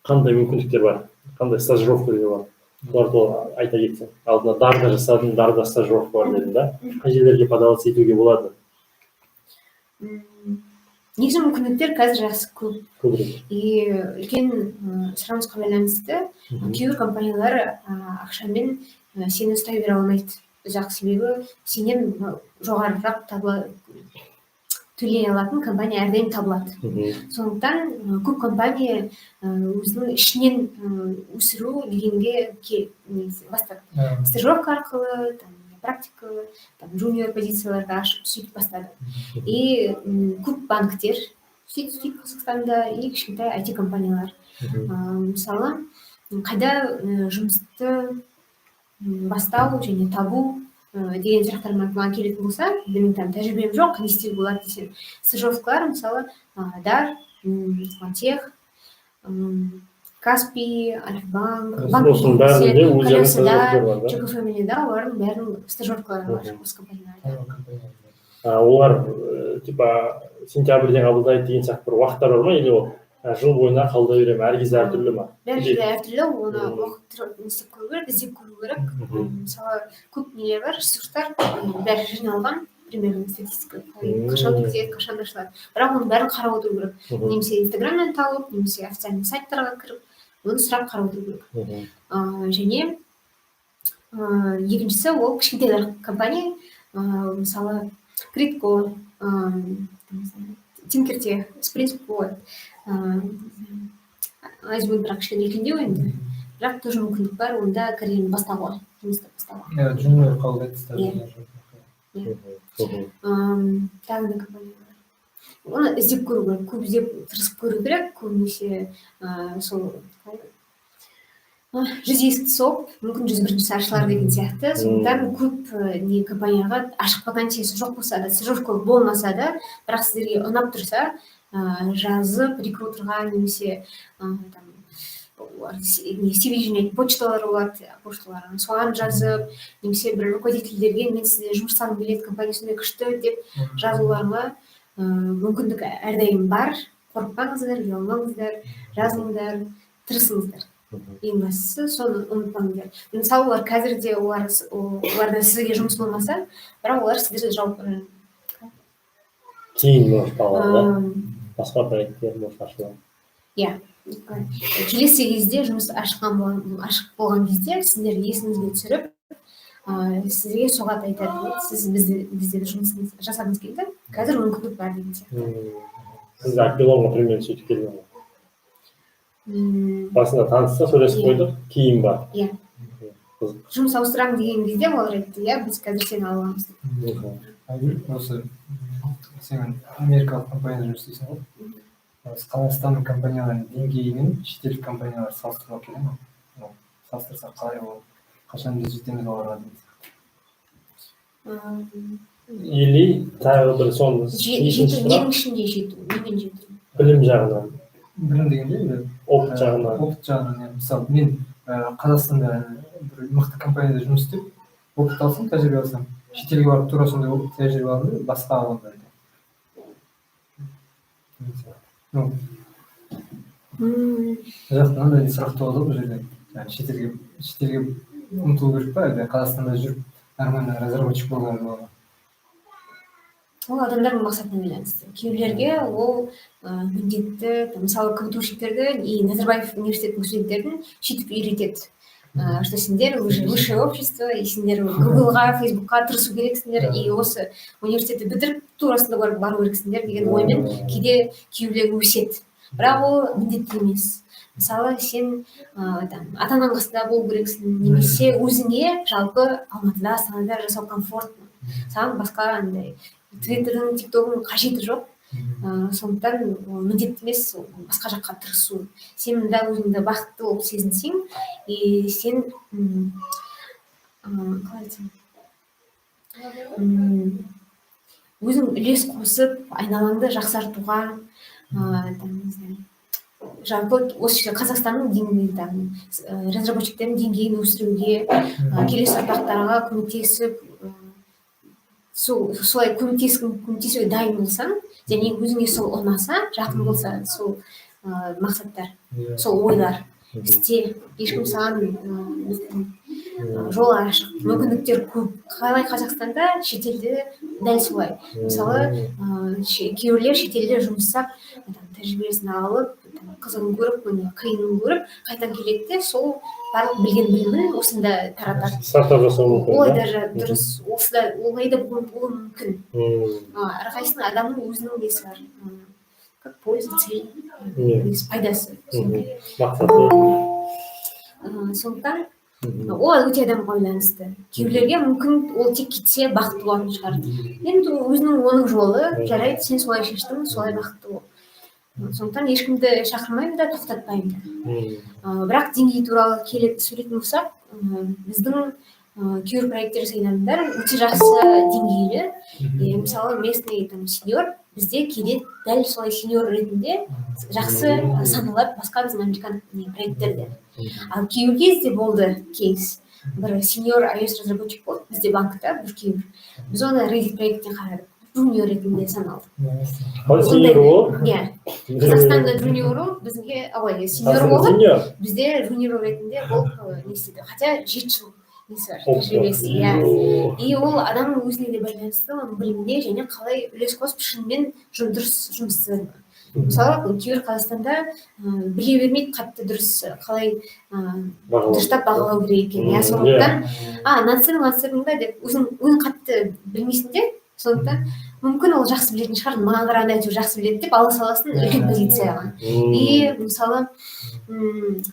қандай мүмкіндіктер бар, қандай стажировкалар бар, солар туралы айта кетсең. Алдында Дарда жасадым, Дарда стажировка бар дедің да, қай жерлерге подаваться етуге болады? Негізі мүмкіндіктер қазір жақсы, көп. Көбірек. И үлкен сұранысқа байланысты кейбір компаниялар ақшамен сені ұстай бере алмайды ұзақ, себебі сенен жоғарырақ табыла, төлей алатын компания әрдайым табылады. Сондықтан көп компания өзінің ішінен өсіру дегенге несі, бастады, стажировка арқылы, там, практика, там, джуниор позицияларды ашып, сөйтіп бастады. И көп банктер сөйтіп сөйтіп Қазақстанда, и кішкентай IT компаниялар. Мысалы, қайда жұмысты бастау және табу деген сұрақтар маған келетін болса, енді менің там тәжірибем жоқ, не істеуге болады десем, стажировкалар, мысалы, Дар, Тех, Каспи, Альфа-Банк, Осының бәрінде өздерінің Колесада, стажировкалары бар, да? ЧК Фэмилида, олардың бәрінің стажировкалары бар осы компанияларда. А, олар типа сентябрьде қабылдайды деген сияқты бір уақыттар бар ма или ол жыл бойына қабылдай бере ме, әр кезде әртүрлі ма? Бәрі жерде әртүрлі, оны Мм. оқып тұрып, не істеп көру керек, іздеп көру керек. Мхм. Мысалы, көп нелер бар, ресурстар, бәрі жиналған, примерно статистика, қашан бітеді, қашан ашылады, бірақ оның бәрін қарап отыру керек немесе Инстаграмнан тауып, немесе официальный сайттарға кіріп, оны сұрап, қарап отыру керек. Және екіншісі, ол кішкентайлар компания, мысалы, Критко, Тинкерте, Спринт, Азимут, бірақ кішкене үлкендеу енді, бірақ тоже мүмкіндік бар онда карьераны бастауға, жұмысты бастауға. Иә, junior қабылдайды стажерлер. Тағы да компания бар, оны іздеп көру керек, көп іздеп, тырысып көру керек. Көбінесе сол қалай, 100 есікті соғып, мүмкін, 101-шісі ашылар деген сияқты. Сондықтан көп не компанияға ашық вакансиясы жоқ болса да, стажировка болмаса да, бірақ сіздерге ұнап тұрса, жазып рекрутерға немесе там олар не CV жинайтын почталар болады, пошталар, соған жазып немесе бір руководительдерге: «Мен сізде жұмыс жасағым келеді, компания сондай күшті», — деп жазуларыңа мүмкіндік әрдайым бар. Қорықпаңыздар, ұялмаңыздар, жазыңдар, тырысыңыздар. Ең бастысы, соны ұмытпаңыздар. Мысалы, олар қазір де олар оларда сізге жұмыс болмаса, бірақ олар сіздерді жауап Кейін может алады, да, басқа проекттер может ашылады. Келесі кезде жұмыс ашық болған кезде сіздер есіңізге түсіріп, сізге соғады, айтады: «Вот, сіз бізде жұмыс жасағыңыз келді, қазір мүмкіндік бар», — деген сияқты. Сіз Аквилонға примерно сөйтіп келген ғой? М. Басында танысса, сөйлесіп Иә. қойдық, кейін барып. Иә. Қызық. Жұмыс ауыстырамын деген кезде олар айтты: «Иә, біз қазір сені ала аламыз», — деп. Айгүл, осы сен америкалық компанияда жұмыс істейсің ғой. Осы Қазақстанның компанияларының деңгейі мен шетелдік компанияларды салыстыруға келе ма? Ну, салыстырсақ қалай болады, қашан біз жетеміз оларға деген сияқты? Или тағы бір соны Жету екінші сұрақ. Ненің ішінде жету, немен жету? Білім жағынан. Білім дегенде енді Опыт жағынан. Опыт жағынан, иә. Мысалы, мен Қазақстанда бір мықты компанияда жұмыс істеп, опыт алсам, тәжірибе алсам, шетелге барып тура сондай опыт, тәжірибе аламын да, басқа аламын ба деген сияқты. Ну, мына жақта мынандай сұрақ туады ғой бұл жерде: яғни шетелге ұмтылу керек па, әлде Қазақстанда жүріп нормально разработчик болуға бола ма? Ол адамдардың мақсатына байланысты. Кейбіреулерге ол міндетті. Мысалы, КБТУшниктерді и Назарбаев университетінің студенттерін сөйтіп үйретеді, что сендер уже высшее общество и сендер Гуглға, Фейсбукқа тырысу керексіңдер, и осы университетті бітіріп, тура осында барып бару керексіңдер деген оймен кейде кейбіреулер өседі, бірақ ол міндетті емес. Мысалы, сен там ата анаң қасында болу керексің немесе өзіңе жалпы Алматыда, Астанада жасау комфортно, саған басқа андай Твиттердің, Тиктогың қажеті жоқ. Сондықтан ол міндетті емес, ол басқа жаққа тырысу. Сен мында өзіңді бақытты болып сезінсең и сен қалай айтсам, өзің үлес қосып, айналаңды жақсартуға, там, не знаю, жалпы осы жерде Қазақстанның деңгейін, там разработчиктердің деңгейін өсіруге, келесі ұрпақтарға көмектесіп, солай көмектесуге дайын болсаң және өзіңе сол ұнаса, жақын болса сол мақсаттар, сол ойлар, істе. Ешкім саған жол ашық, мүмкіндіктер көп. Қалай Қазақстанда, шетелде дәл солай. Мысалы, кейбіреулер шетелде жұмыс жасап, там, тәжірибесін алып, там, қызығын көріп, қиынын көріп, қайтадан келеді де, сол барлық білген білімін осында таратады. Стартап жасауы мүмкін. Олай Да? Даже дұрыс, осы олай да болуы мүмкін. Әрқайсысының, адамның өзінің несі бар, как польза, цель, несі, пайдасы. Мақсаты. Сондықтан ол өте адамға байланысты. Кейбіреулерге мүмкін ол тек кетсе бақытты болатын шығар. Енді өзінің, оның жолы, жарайды, сен солай шештің, солай бақытты бол. Сондықтан ешкімді шақырмаймын да, тоқтатпаймын да. Бірақ деңгей туралы келіп сөйлейтін болсақ, біздің кейбір проекттер жасайтын адамдар өте жақсы деңгейлі. И, мысалы, местный там сеньор Бізде кейде дәл солай сеньор ретінде жақсы саналады басқа біздің американ не проекттерде. Ал кейбір кезде болды кейс: бір сеньор iOS разработчик болды бізде банкта бір кейбір, біз оны Reddit проектіне қарадық, джуниор ретінде саналды. Қалай сеньор болып? Иә, Қазақстанда джуниор болып, бізге, ой, сеньор болып, Сеньор. бізде джуниор ретінде болып не істеді, хотя 7 жыл несі бар, тәжірибесі, иә. И ол адамның өзіне де байланысты, оның біліміне және қалай үлес қосып, шынымен дұрыс жұмыс істеді. Мысалы, кейбір Қазақстанда біле бермейді қатты дұрыс, қалай дұрыстап бағалау керек екенін, иә. Сондықтан а мынаны істедің, мынаны істедің ба деп өзің қатты білмейсің де. Сондықтан мүмкін ол жақсы білетін шығар, маған қарағанда әйтеуір жақсы біледі деп ала саласың үлкен позицияға. И мысалы,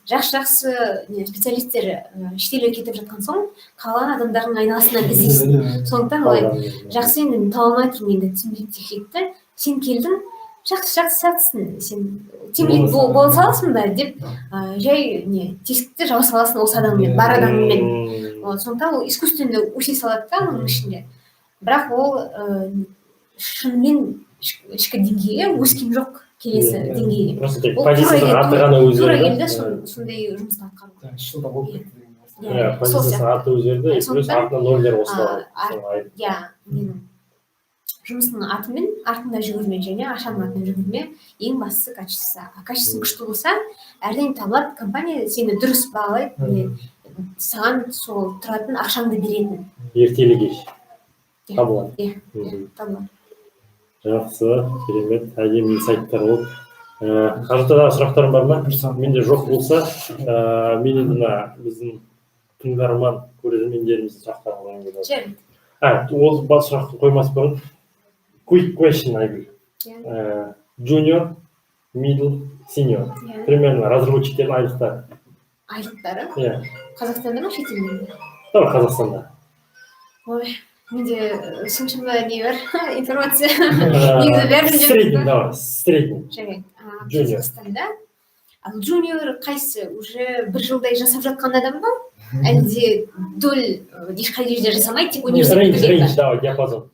жақсы жақсы не специалисттер шетелге кетіп жатқан соң, қалған адамдардың айналасынан іздейсің. Сондықтан олай жақсы, енді мен таба алмай тұрмын енді тимлид, техлидті, сен келдің, жақсы жақсы сияқтысың, сен тимлид бола саласың ба деп, жай не тесікті жаба саласың осы адаммен, бар адаммен. Вот, сондықтан ол искусственно өсе салады да оның ішінде, бірақ ол шынымен ішкі деңгейге өскен жоқ, келесі деңгейге. Просто тек Ол тура позициясының аты ғана тура өзгерді. келді сондай жұмысты атқаруға. 3 жылда болып кетті деген нәрсе. Иә, Иә, сол позициясының сияқты. аты өзгерді, и плюс Сондықтан, артына нольдер қосылды. Иә, ненің жұмыстың атымен артында жүгірме және ақшаның артында жүгірме, ең бастысы качество. А качествоң күшті болса, әрине, табылады компания, сені дұрыс бағалайды, не, саған сол тұратын ақшаңды беретін. Ертелі кеш Иә. табылады. Иә, иә, табылады. Жақсы, керемет, әдемі инсайттар болды. Қаржытадағы сұрақтарың бар ма? Бір сағат. Менде жоқ болса, мен енді мына біздің тыңдарман көрермендеріміздің сұрақтарын қойғым келіп отыр. Жарайды. А, ол бас сұрақты қоймас бұрын quick question, Айгүл. Иә. Junior, middle, senior. Примерно разработчиктердің айлықтары. Айлықтары? Иә. Қазақстанда ма, шетелде ме? Давай, Қазақстанда. Ой, менде соншама не бар информация, негізі бәрін білемін. Средний, давай, средний. Жарайды. Junior. Қазақстанда, ал джуниор қайсы, уже бір жылдай жасап жатқан адам ба, әлде доль ешқай жерде жасамай, тек университет Range, бітірген range, ба? давай, диапазон.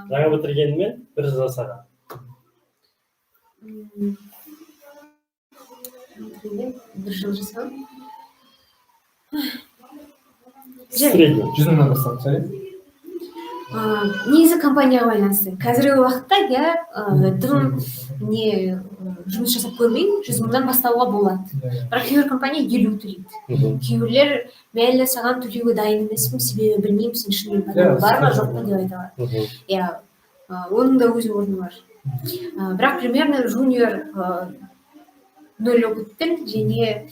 Жаңа бітіргенімен бір жыл жасаған. Бітіргеннен бір жыл жасаған. Жарайды. Средний. 100 мыңнан басталады, жарайды. Негізі компанияға байланысты. Қазіргі уақытта, иә, дым не жұмыс жасап көрмеймін, 100 мыңнан бастауға болады. Бірақ кейбір компания 50 төлейді. Кейбіреулер мәйлі, саған төлеуге дайын емеспін, себебі білмеймін, сен шынымен пайдаң бар ма, жоқ па деп айта алады. Иә, оның да өз орны бар. Бірақ примерно жуниор ноль опытпен және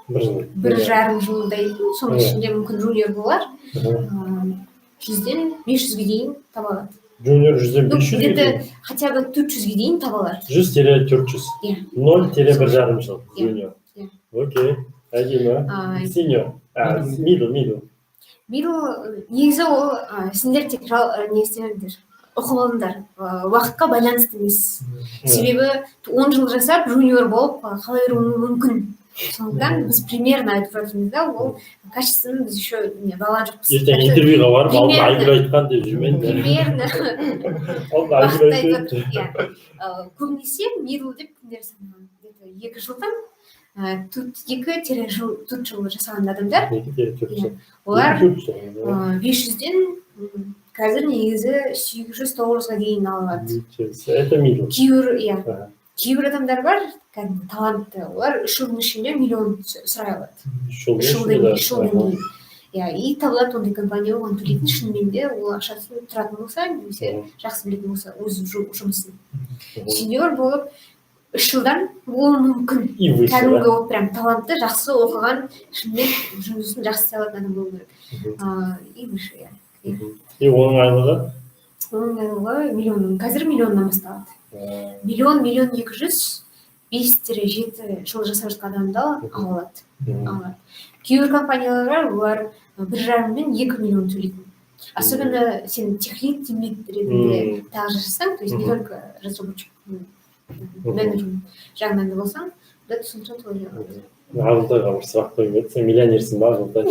Бір жыл. 1,5 жылдай, соның ішінде мүмкін жуниор болар, 100-ден 500-ге дейін таба алады. Жуниор 100-ден Ну, 500-ге где-то дейін. хотя бы 400-ге дейін таба алады. 100-400. Иә. 0-1,5 жыл. Иә. Жуниор. Иә. Окей. Әдемі. Senior. Middle, middle. Middle негізі ол сендер тек не істеңдер, оқып алыңдар, уақытқа байланысты емес, себебі 10 жыл жасап жуниор болып қала беруі мүмкін. Сондықтан біз примерно айтып жатырмыз да, ол качествоны біз еще не бағалаған жоқпыз. Ертең Так что интервьюға барып, алдында примерно. Айгүл айтқан деп жүрмеңдер. Примерно Алдында Айгүл уақытты айтып айтып. жатырмыз, иә. Көбінесе middle деп кімдер санаған? Где-то 2 жылдан, төрт, екі тире жыл, 4 жыл жасаған адамдар. 2-4 жыл. Олар 4 жыл, иә. 500-ден қазір негізі 800, 900-ға дейін ала алады. Это middle. Кейбір, иә, кейбір адамдар бар, кәдімгі талантты, олар 3 жылдың ішінде миллион сұрай алады. 3 жыл. 3 жылдан, 3 жылдан Аха. кейін, иә. И табылады ондай компания, оған төлейтін, шынымен де ол ақшасы тұратын болса немесе жақсы білетін болса өз жұмысын. Сеньор болып 3 жылдан болуы мүмкін. И выше, Кәдімгі да? ол прям талантты, жақсы оқыған, шынымен жұмысын жақсы істей алатын адам болу керек. И выше, иә. И оның айлығы? Оның айлығы миллион, қазір миллионнан басталады. Миллион, 1,2 миллион, 5-7 жыл жасап жатқан адамды ала алады. Алады. Кейбір компаниялар бар, олар 1,5 мен 2 миллион төлейтін, особенно сен техлид, тимлид ретінде тағы жасасаң, то есть не только разработчик, менеджмент жағынан да болсаң. Да, сонша төлей алады. Ақжолтайға бір сұрақ қойып еді: сен миллионерсің ба, Ақжолтай?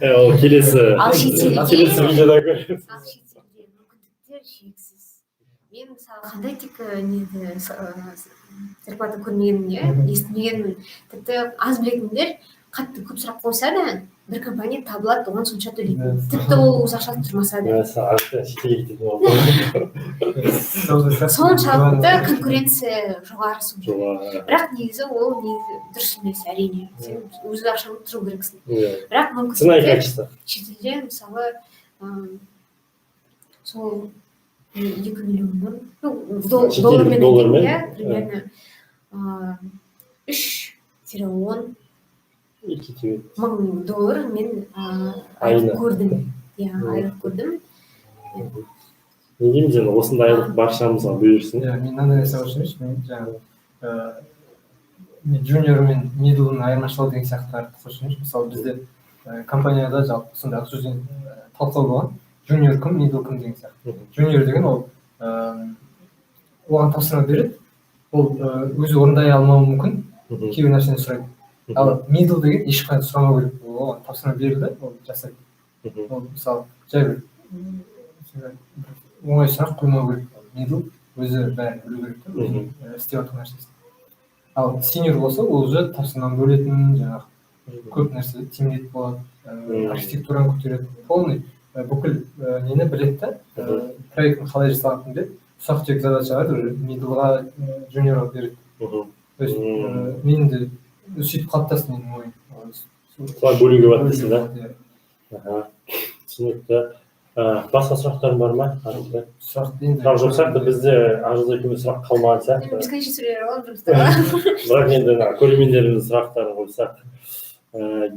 Ол келесі Ал шетелде келесі видеода көреміз. Ал шетелде мүмкіндіктер шексіз. Мен, мысалы, қандай тек неді зарплата көрмегенмін, иә, естімегенмін. Тіпті аз білетіндер қатты көп сұрақ қойса да, бір компания табылады, оған сонша төлейтін, тіпті ол өз ақшасын тұрмаса да. Мәссаған, шетелге кететін болды. Соншалықты конкуренция жоғары сонша. Жоғары. Бірақ негізі ол негізі дұрыс емес, әрине, сен өз ақшаңды тұру керексің. Бірақ Цена и мүмкіндіктер качество. Шетелде, мысалы, сол 2 миллионнан, ну, Шетелдік доллармен доллармен? айтайын, иә, примерно 3-10 И кете береді. мың доллар мен айлық Айына. көрдім, иә, айлық көрдім. Не дейміз енді, осындай айлық баршамызға бұйырсын. Иә, мен мынандай нәрсе қосып жіберейінші. Мен жаңағы junior мен middle-ның айырмашылығы деген сияқтыларды қосып жіберейінші. Мысалы, бізде компанияда жалпы сондай обсуждение, талқылау болған: junior кім, middle кім деген сияқты. Junior деген ол оған тапсырма береді, ол өзі орындай алмауы мүмкін, кейбір нәрсені сұрайды. Ал middle деген ешқандай сұрамау керек, оған тапсырма берілді, ол жасайды. Ол, мысалы, жай бір оңай сұрақ қоймау керек, middle өзі бәрін білу керек та, өзінің істеп жатқан нәрсесін. Ал senior болса, ол уже тапсырманы бөлетін, жаңағы көп нәрсе, тимлид болады, архитектураны көтереді, полный бүкіл нені біледі да, проектін қалай жасалатынын біледі. Ұсақ түйек задачаларды уже middle-ға, junior-ға береді. То есть мен де сөйтіп қалыптасты менің ойым. Солай бөлуге болады дейсің да? Иә. Аха, түсінікті. Басқа сұрақтарың бар ма, Ақжолтай? Сұрақ енді Сұрақ жоқ сияқты бізде, Ақжолтай екеуміз сұрақ қалмаған сияқты. Бесконечно сөйлей аламын жұмыста. Бірақ енді мына көрермендеріміздің сұрақтарын қойсақ,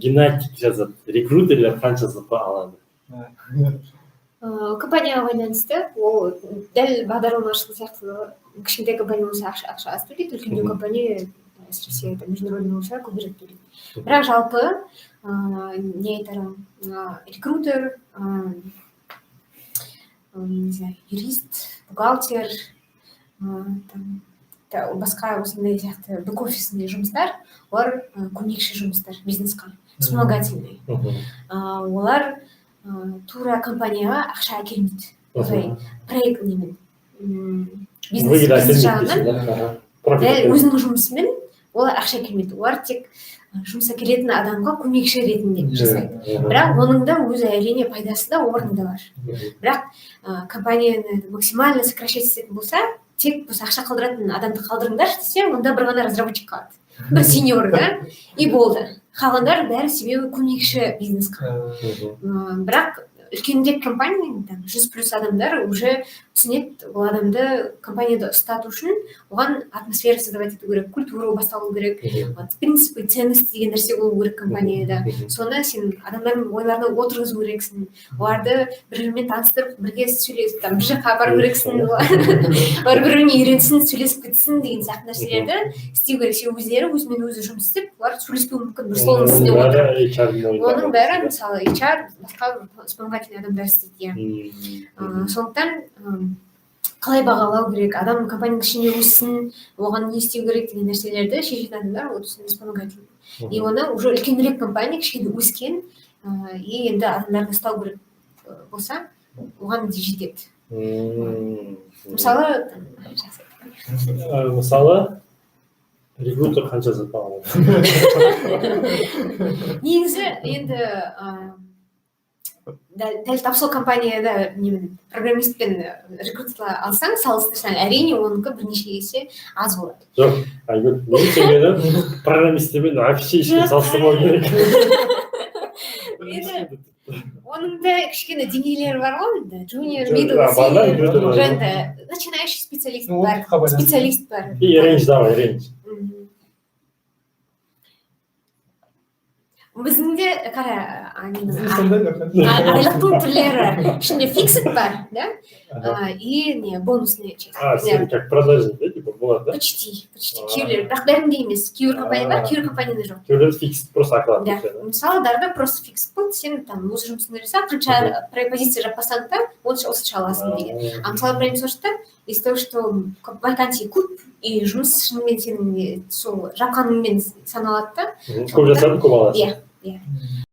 Геннадий жазады: рекрутерлер қанша ЗП алады? Компанияға байланысты ол, дәл бағдарламашыл сияқты. Кішкентай компания болса, ақша аз төлейді, үлкендеу компания, әсіресе это международный болса, көбірек төлейді. Бірақ жалпы не айтарым, рекрутер, не знаю, юрист, бухгалтер, там басқа осындай сияқты бэк офисный жұмыстар, олар көмекші жұмыстар бизнесқа, вспомогательный. Олар тура компанияға ақша әкелмейді осылай проект немен, бизнес Выгода бизнес әкелмейді жағынан. дейсің да? Аха. Профит Дәл әкелмейді. өзінің жұмысымен олар ақша әкелмейді, олар тек жұмыс әкелетін адамға көмекші ретінде жасайды. Бірақ оның да өз, әрине, пайдасы да, орны да бар. Бірақ компанияны максимально сокращать ететін болса, тек осы ақша қалдыратын адамды қалдырыңдаршы десе, онда бір ғана разработчик қалады, бір сеньор да, и болды. Қалғандар бәрі, себебі көмекші бизнесқа. Бірақ үлкенірек компания, там 100+ адамдар, уже түсінеді: ол адамды компанияда ұстату үшін оған атмосфера создавать ету керек, культура басталу керек, вот, принципы, ценности деген нәрсе болу керек компанияда. Соны сен адамдардың ойларына отырғызу керексің, оларды бір бірімен таныстырып, бірге сөйлесіп, там бір жаққа апару керексің, олар бір біріне үйренсін, сөйлесіп кетсін деген сияқты нәрселерді істеу керек. Себебі өздері өзімен өзі жұмыс істеп, олар сөйлеспеуі мүмкін бір столдың үстінде Оның отырып. бәрі HR-дің мойнында. Оның бәрі, мысалы, HR, басқа бір вспомогательный адамдар істейді, иә. Сондықтан қалай бағалау керек, адам компанияның ішінде өссін, оған не істеу керек деген нәрселерді шешетін адамдар вот вспомогательный. И оны уже үлкенірек компания, кішкене өскен, и енді адамдарды ұстау керек болса, оған де жетеді. Мысалы, там, жақсы. Мысалы, рекрутер қанша ЗП алады? Негізі енді дәл тап сол компанияда немен, программистпен рекрутер алсаң, салыстырсаң, әрине, оныкі бірнеше есе аз болады. Жоқ, Айгүл, мен сенгені программисттермен вообще ешкім салыстырмау керек. Енді оның да кішкене деңгейлері бар ғой енді: junior, Жоқ, middle, а, бар да, senior, junior бар. уже енді начинающий специалист Ну, бар, опытқа байланысты. специалист бар. И range, давай, range. Біздің де қара, ненің, Бізде сондай да. Айлықтың түрлері ішінде fixed бар да, Ага. и не бонусная часть. А, сен как продажник, да, типа болады да? Почти, почти. А. Кейбіреулер, бірақ бәрінде емес. Кейбір компания бар, А. кейбір компанияда жоқ. Кейбіреулер фикс, просто оклад. Да. И всё, да? Мысалы, Дарда просто фикс болды: сен там өз жұмысыңды жаса, қанша позиция жаппасаң да, онша осынша аласың деген. А мысалы, PrimeSource-та из-за того, что вакансий көп и жұмыс шынымен сенің сол жапқаныңмен саналады да. Көп жасадың, көп аласың. Иә.